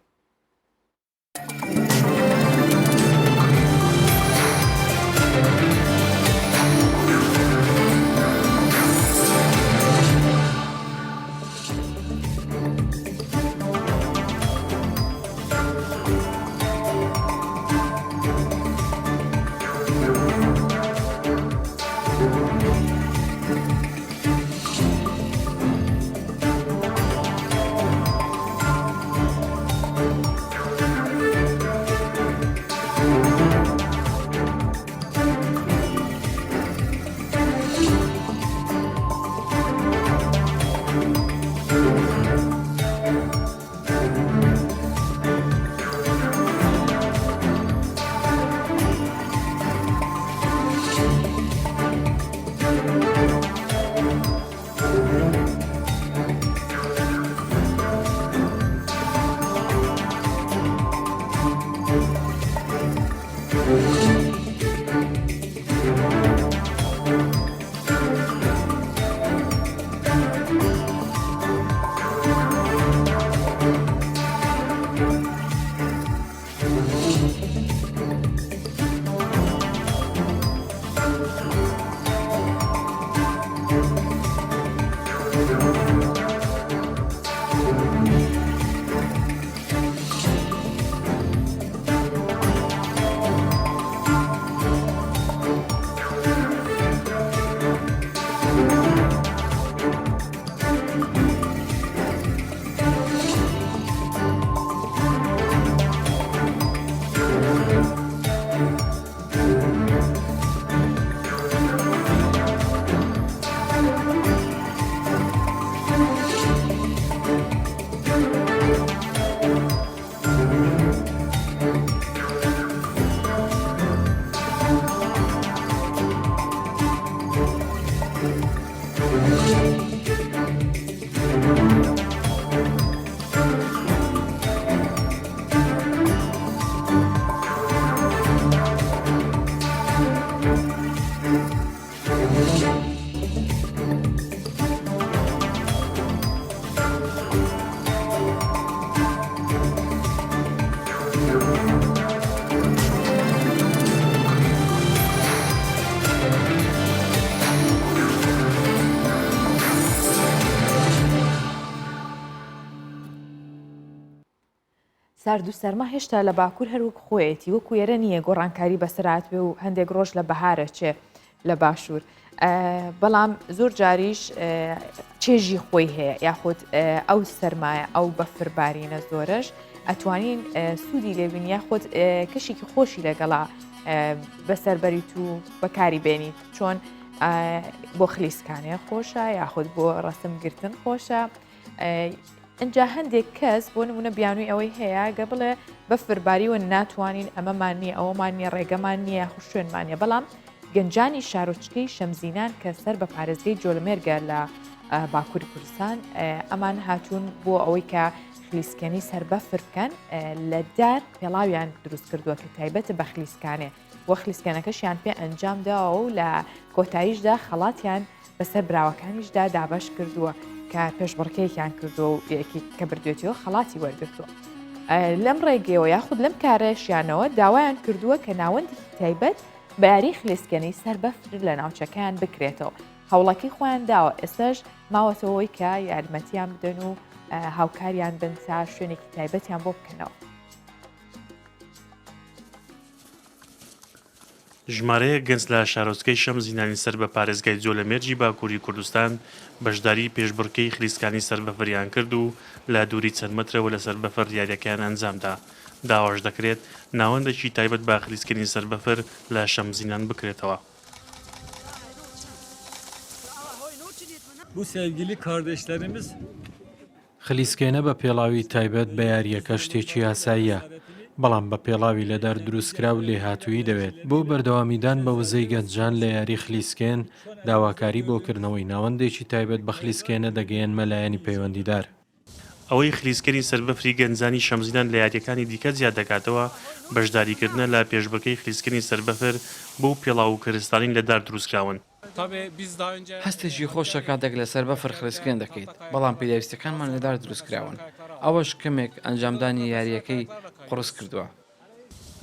سارد و سەرما هێشتا لە باکوور هەر وەک خۆیەتی وەکو ئێرە نییە گۆڕانکاری بەسەرات بێ و هەندێک ڕۆژ لە بەهارە چێ لە باشوور بەڵام زۆر جاریش چێژی خۆی هەیە یاخود ئەو سەرمایە ئەو بەفربارینە زۆرەش ئەتوانین سوودی لێبین یاخود کەشێکی خۆشی لەگەڵا بەسەر بەریت و بەکاری بێنیت چۆن بۆ خلیسکانێ خۆشە یاخود بۆ ڕسم گرتن خۆشە ئینجا هەندێک کەس بۆ نمونە بیانووی ئەوەی هەیە گە بڵێ بەفر باریوە ناتوانین ئەمەمان نییە ئەوەمان نییە ڕێگەمان نییە خوشوێنمان نیە بەڵام گەنجانی شارۆچکەی شەمزینان کە سەر بە پارێزگەی جۆلمێرگە لە باکووری کوردستان ئەمان هاتوون بۆ ئەوەی کە خلیسکێنی سەر بەفر بکەن لە دار پێڵاویان دروست کردووە کە تایبەتە بە خلیسکانێ وە خلیسکێنەکەشیان پێ ئەنجام داوە و لە کۆتاییشدا خەڵاتیان بەسەر براوەکانیشدا دابەش کردووە کە پێشبڕکێکیان کردووە و یەکی کە بردوێتیەوە خەڵاتی وەرگرتووە. لەم ڕێگەیەوە یاخود لەم کارەشیانەوە داوایان کردووە کە ناوەندێکی تایبەت بە یاری خلیسکێنەی سەر بەفر لە ناوچەکەیان بکرێتەوە. هەوڵەکەی خۆیان داوە ئێستاش ماوەتەوەی کە یارمەتیان بدەن و هاوکاریان بن تا شوێنێکی تایبەتیان بۆ بکەنەوە. ژمارەیەک گەنج لە شارۆچکەی شەمزینانی سەر بە پارێزگای جۆلەمێرگی باکووری کوردستان بەشداریی پێشبڕکێی خلیسکانی سەر بەفریان کرد و لە دووری چەند مەترەوە لەسەر بەفر یارییەکەیان ئەنجامدا. داواش دەکرێت ناوەندێکی تایبەت بە خلیسکێنی سەر بەفر لە شەمزینان بکرێتەوە. Bu sevgili kardeşlerimiz خلیسکێنە بە پێڵاوی تایبەت بە یارییەکە شتێکی ئاساییە، بەڵام بە پێڵاوی لە دار دروستکراو لێهاتوویی دەوێت. بۆ بەردەوامیدان بە وزەی گەنجان لە یاری خلیسکێن، داواکاری بۆ کردنەوەی ناوەندێکی تایبەت بە خلیسکێنە دەگەیەنمە لایەنی پەیوەندیدار. ئەوەی خلیسکێنی سەر بەفری گەنجانی شەمزینان لە یارییەکانی دیکە جیا دەکاتەوە، بەشداریکردنە لە پێشبڕکێی خلیسکێنی سەر بەفر بەو پێڵاو و کەرستانەی لە دار دروستکراون. هەستێکی خۆشە کاتێک لەسەر بەفر خلیسکێن دەکەیت، بەڵام پێداویستیەکانمان لە دار دروستکراون، ئەوەش کەمێک ئەنجامدانی یارییەکەی قوڕس کردووە.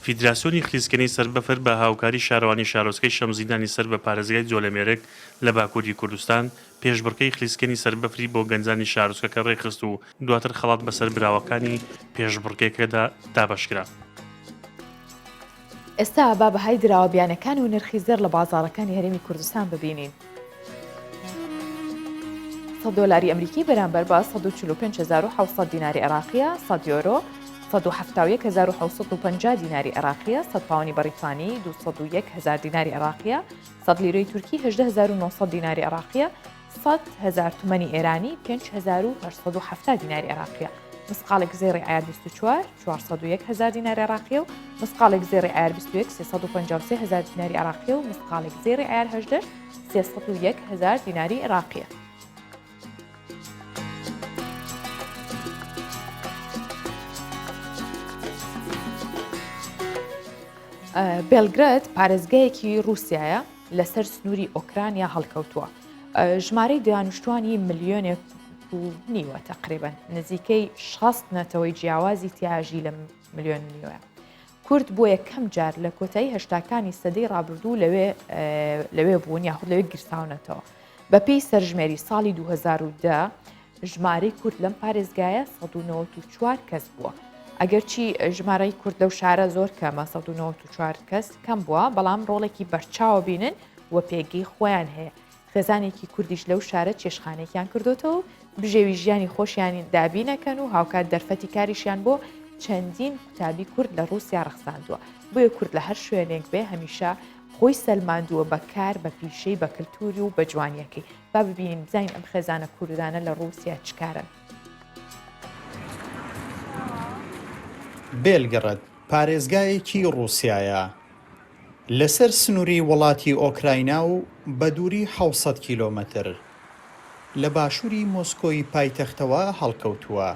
فیدراسیۆنی خلیسکێنەی سەر بەفر بە هاوکاری شارەوانی شارۆچکەی شەمزینانی سەر بە پارێزگای جۆلەمێرگ لە باکووری کوردستان، پێشبڕکێی خلیسکێنی سەر بەفری بۆ گەنجانی شارۆچکەکە رێکخست و دواتر خەڵات بەسەر براوەکانی پێشبڕکێکەدا دابەشکرا. ئێستا با بەهای دراوە بیانەکان و نرخی زێڕ لە بازاڕەکانی هەرێمی کوردستان ببینین. 100 دۆلاری ئەمریکی بەرامبەر بە 145700 دیناری عێراقیە، 100 یۆرۆ 171750 دیناری عێراقیە، 100 پاوەنی بەڕیتانی 201000 دیناری عێراقیە، 100 لیرەی تورکی 18900 دیناری عێراقیە، 100 هەزار تمەنی ئێرانی 5870 دیناری عێراقیە. مسقاڵێک زێڕی عیار 24 401 هەزار دیناری عێراقیە و مسقاڵێک زێڕی عیار 21 353 هەزار دیناری عێراقیە و مسقاڵێک زێڕی عیار 18 301 هەزار دیناری عێراقیە. بێلگرەد پارێزگایەکی ڕووسایە لەسەر سنووری ئۆکرانیا هەڵکەوتووە. ژمارەی دانیشتوانی ملیۆنێک و نیوە تەقریبەن نزیکەی 60 نەتەوەی جیاوازی تیاژی لە ملیۆن نیوە. کورد بۆ یەکەم جار لە کۆتایی هەشتاکانی سەدەی ڕابردوو لەوێ لەوێ بوون یاخود لەوێ گیرساونەتەوە. بەپێی سەرژمێری ساڵی 2010 ژمارەی کورد لەم پارێزگایە 194 کەس بووە. ئەگەرچی ژمارەی کورد لەو شارە زۆر کەمە 194 کەس کەم بووە، بەڵام ڕۆڵێکی بەرچاوە بینن و پێگەی خۆیان هەیە. خێزانێکی کوردیش لەو شارە چێشتخانەیەکیان کردۆتەوە و بژێوی ژیانی خۆشیانی دابینەکەن و هاوکات دەرفەتی کاریشیان بۆ چەندین قوتابی کورد لە ڕووسیا ڕەخساندووە. بۆیە کورد لە هەر شوێنێک بێ هەمیشە خۆی سەلماندووە بە کار، بە پیشەی، بە کلتوری و بە جوانیەکەی. با ببینین بزانین ئەم خێزانە کوردانە لە ڕووسیا چ کارەن. بێلگڕد پارێزگایەکی ڕووسیایە. لەسەر سنووری وڵاتی ئۆکراینا و بە دووری 700 کیلۆمەتر لە باشووری مۆسکۆی پایتەختەوە هەڵکەوتووە.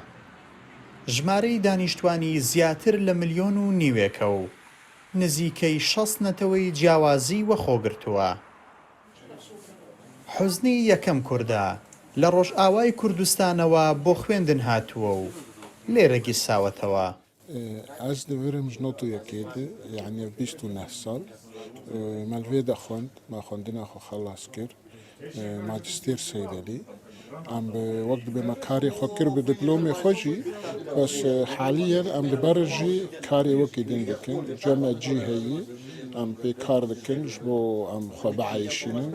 ژمارەی دانیشتوانی زیاتر لە ملیۆن و نیوێکە و نزیکەی 60 نەتەوەی جیاوازی وەخۆگرتووە. حوزنی یەکەم کوردە لە ڕۆژئاوای کوردستانەوە بۆ خوێندن هاتووە و لێرە گیرساوەتەوە. Ez li vir im ji not û yekê di yanî ev 29 sal me li vê de xwend, me xwendina xwe xelas kir macistêr seydelî. Em bi wek dibê me karê xwe kir bi diplomê xwe jî bes haliyen em li ber jî karê wekî din dikin. Cem cî heyî em pê kar dikin ji bo em xwe bieyşînin.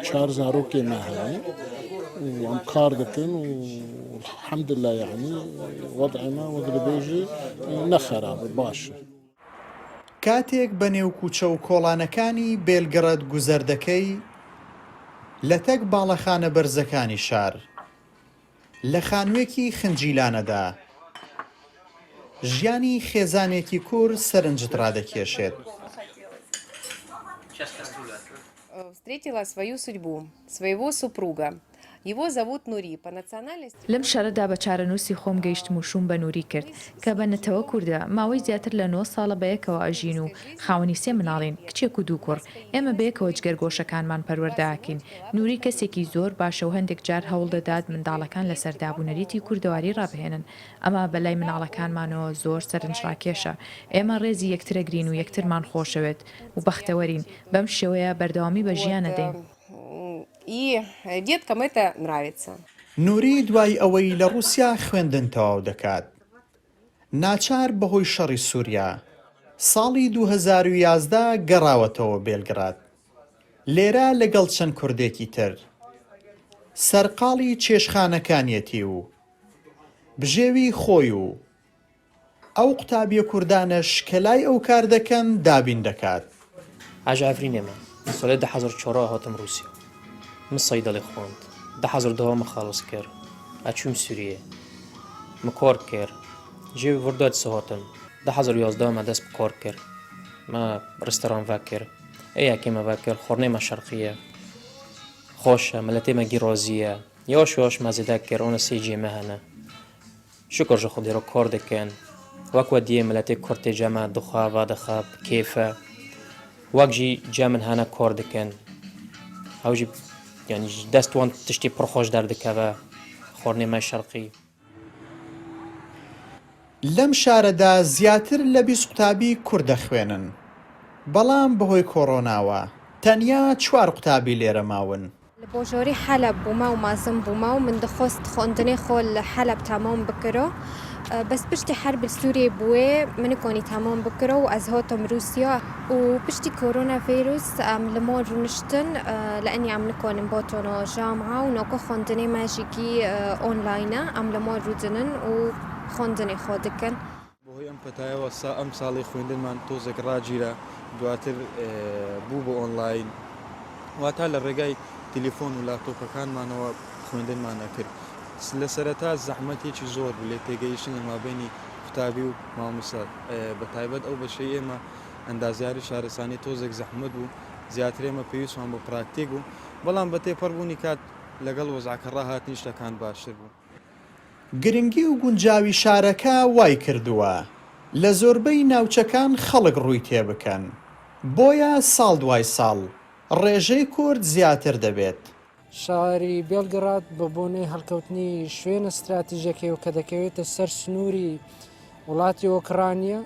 Çar zarokê me heye û em kar dikin û Elhamdulillah yanî wez'ê me wek dibêjî ne xerab e, baş e. کاتێک بە نێو کوچە و کۆڵانەکانی بێلگڕەد گوزەر دەکەی، لەتەک باڵەخانە بەرزەکانی شار، لە خانووێکی خنجیلانەدا، ژیانی خێزانێکی کورد سەرنجت ڕادەکێشێت. لەم شارەدا بە چارەنووسی خۆم گەیشتم و شووم بە نوری کرد، کە بە نەتەوە کوردە، ماوەی زیاتر لە نۆ ساڵە بەیەکەوە ئەژین و خاوەنی سێ مناڵین، کچێک و دوو کوڕ. ئێمە بەیەکەوە جگەرگۆشەکانمان پەروەردە ئەکەین. نوری کەسێکی زۆر باشە و هەندێک جار هەوڵ دەدات منداڵەکان لەسەر دابونەریتی کوردەواری ڕابهێنن. ئەمە بە لای مناڵەکانمانەوە زۆر سەرنجڕاکێشە. ئێمە ڕێزی یەکترەگرین و یەکترمان خۆشەوێت و بەختەوەرین. بەم شێوەیە بەردەوامی بە ژیان ئەدەین. И деткам это нравится. نوری دوای ئەوەی لە ڕووسیا خوێندن تەواو دەکات، ناچار بەهۆی شەڕی سووریا. ساڵی 2011 گەڕاوەتەوە بێلگراد. لێرە لەگەڵ چەند کوردێکی تر سەرقاڵی چێشتخانەکانیەتی و بژێوی خۆی و ئەو قوتابیە کوردانەش کە لای ئەو کار دەکەن دابین دەکات. ئاژ عەفرینێ مە سالێ دە هەزار چۆرا هاتم ڕووسیا م سەیدەڵێ خواند دە هەزار دەها م خەڵس کر ئەچووم سووریێ م کار کر ژێ ڤردا دسە هاتم دە هەزار یازدە مە دەس کار کر مە ڕستەران ڤە کر ئێ یەکێ مە ڤە کر خۆرنێ مە شەرقیە خۆشە ملەتێ مە گی ڕازیە یاش یاش مە زێدە کر ئۆنە سێ جێ مە هەنە شوکر ژە خودێ ڕە کار دکەن وەک وە دیێ ملەتێ کورد تێ جەمە دخوا ڤادخە کێفە وەک ژی جە من هەنە کار دکەن ئەو ژی یانی دەست وان تشتی پڕ خۆش دەردکەڤە خواردنێ مە شەرقی. لەم شارەدا زیاتر لە 20 قوتابی کورد دەخوێنن، بەڵام بەهۆی کۆرۆناوە تەنیا چوار قوتابی لێرە ماون. لە بۆژۆری حەلەب بوومە و مازن بوومە و من دخۆست خۆندنێ خۆ لە حەلەب تامام بکرۆ بەس پشتی حەرب سوریێ بوێ من کۆنی تامام بکرۆ و ئەز هاتم روسیا و پشتی کۆرۆنا ڤیروس ئەم لە ماڵ رونشتن لەئەنی ئەم نکۆنم باتۆنۆ جامعە و ناکۆ خۆندنێ ماژیگی ئۆنلاینە ئەم لە ماڵ رودنن و خۆندنێ خۆ دکن. بەهۆی ئەم پەتایەوە سا ئەم ساڵی خوێندنمان تۆزێک ڕاگیرا دواتر بوو بە ئۆنلاین واتا لە ڕێگای تەلەفۆن و لاپتۆپەکانمانەوە خوێندنمان ئەکرد لە سەرەتا زەحمەتێکی زۆر بوو لێ تێگەیشتن لە مابەینی قوتابی و مامۆستا بە تایبەت ئەو بەشەی ئێمە ئەندازیاری شارستانی تۆزێک زەحمەت بوو زیاتر ئێمە پێویستمان بە پراکتیک بوو بەڵام بە تێپەڕبوونی کات لەگەڵ وەزعەکە ڕاهاتنی شتەکان باشتر بوو. گرنگی و گونجاوی شارەکە وایکردووە لە زۆربەی ناوچەکان خەڵک ڕووی تێبکەن، بۆیە ساڵ دوای ساڵ ڕێژەی کورد زیاتر دەبێت. شاری بێلگڕاد بە بۆنەی هەڵکەوتنی شوێنە ستراتیژەکەی کە دەکەوێتە سەر سنووری وڵاتی ئۆکرانیا،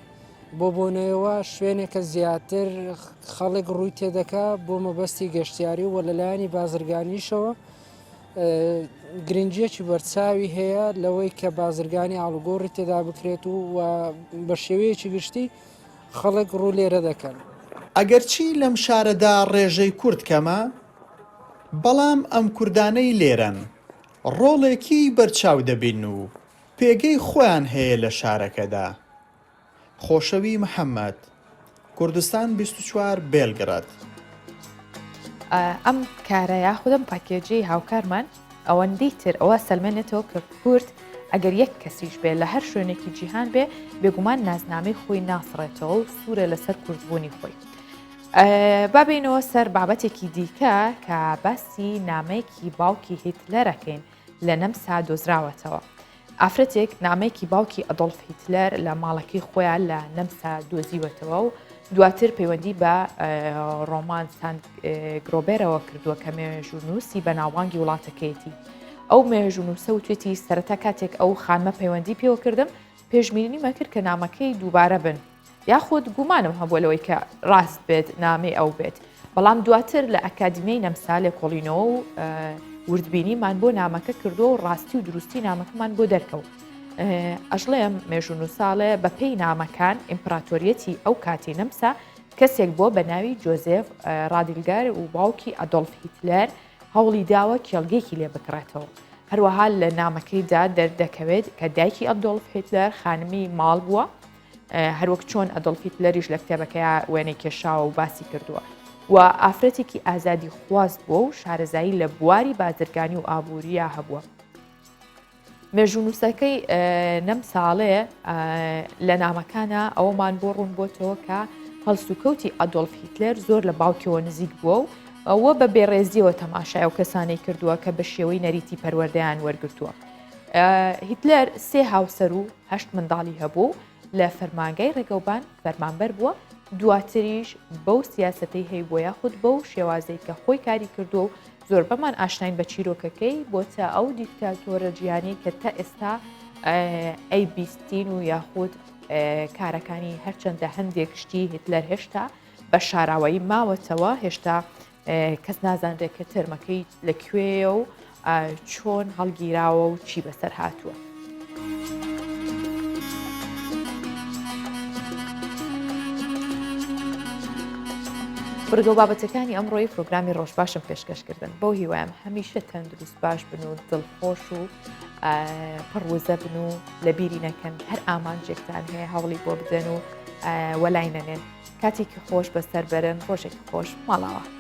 بۆ بۆنەیەوە شوێنێکە زیاتر خەڵک ڕووی تێدەکا بۆ مەبەستی گەشتیاری و لەلایەنی بازرگانیشەوە گرنگیەکی بەرچاوی هەیە لەوەی کە بازرگانی ئاڵوگۆڕی تێدا بکرێت و بە شێوەیەکی گشتی خەڵک ڕوو لێرە دەکەن. ئەگەرچی لەم شارەدا ڕێژەی کورد کەمە، بەڵام ئەم کوردانەی لێرەن ڕۆڵێکی بەرچاو دەبین و پێگەی خۆیان هەیە لە شارەکەدا. خۆشەوی محەمەد، کوردستان 24 بێلگراد. ئەم کارە یاخود ئەم پاکێجەی هاوکارمان ئەوەندەی تر ئەوە سەلمێنێتەوە کە کورد ئەگەر یەک کەسیش بێ لە هەر شوێنێکی جیهان بێ بێگومان نازنامەی خۆی ناسڕێتەوە و سوورە لەسەر کوردبوونی خۆی. با بینەوە سەر بابەتێکی دیکە کە باسی نامەیەکی باوکی هیتلەرەکەین لە نەمسا دۆزراوەتەوە. ئافرەتێک نامەیەکی باوکی ئەدۆڵف هیتلەر لە ماڵەکەی خۆیان لە نەمسا دۆزیوەتەوە و دواتر پەیوەندی بە ڕۆمان ساند گرۆبێرەوە کردووە کە مێژوونووسی بەناوبانگی وڵاتەکەیەتی. ئەو مێژوونووسە وتوێتی سەرەتا کاتێک ئەو خانمە پەیوەندی پێوە کردم پێشبینیمە کرد کە نامەکەی دووبارە بن یاخود گومانم هەبووە لەوەی کە ڕاست بێت نامەی ئەو بێت بەڵام دواتر لە ئەکادیمیای نەمسا لێکۆڵینەوە و وردبینیمان بۆ نامەکە کردووە و ڕاستی و دروستی نامەکەمان بۆ دەرکەوت ئەشڵێم مێژوونووساڵێ بە پێی نامەکان ئیمپراتۆریەتی ئەو کاتی نەمسا کەسێک بووە بە ناوی جۆزێف ڕادیلگەر و باوکی ئەدۆڵف هیتلەر هەوڵی داوە کێڵگەیەکی لێ بکڕێتەوە. هەروەها لە نامەکەیدا دەردەکەوێت کە دایکی ئەدۆڵف هیتلەر خانمی ماڵ بووە، هەروەک چۆن ئەدۆڵف هیتلەریش لە کتێبەکەیا وێنەی کێشاوە و باسی کردووە و ئافرەتێکی ئازادی خواز بووە و شارەزایی لە بواری بازرگانی و ئابوورییا هەبووە. مێژوونووسەکەی نەمساڵێ لە نامەکانە ئەوەمان بۆ ڕوون بۆتەوە کە هەڵسوکەوتی ئەدۆڵف هیتلەر زۆر لە باوکیەوە نزیک بووە و ئەوە بە بێڕێزیەوە تەماشای ئەو کەسانەی کردووە کە بە شێوەی نەریتی پەروەردەیان وەرگرتووە. هیتلەر سێ هاوسەر و هەشت منداڵی هەبوو لە فەرمانگای ڕێگەوبان فەرمانبەر بووە دواتریش بەو سیاسەتەی هەیبووە یاخود بەو شێوازەی کە خۆی کاری کردووە و زۆربەمان ئاشناین بە چیرۆکەکەی بۆتە ئەو دیکتاتۆرە جیهانی کە تا ئێستا ئەی بیستین و یاخود کارەکانی هەرچەندە هەندێک شتی هیتلەر هێشتا بە شاراوایی ماوەتەوە هێشتا کەس نازانرێت کە تەرمەکەی لە کوێیە و چۆن هەڵگیراوە و چی بەسەر هاتووە. بڕگە و بابەتەکانی ئەمڕۆی پرۆگرامی ڕۆژباشم پێشکەشکردن بەو هیوایم هەمیشە تەندروست باش بن و دڵخۆش و پڕ وزە بن و لە بیری نەکەن هەر ئامانجێکتان هەیە هەوڵی بۆ بدەن و وەلای نەنێن کاتێکی خۆش بەسەر بەرن ڕۆژێکی خۆش ماڵاوە.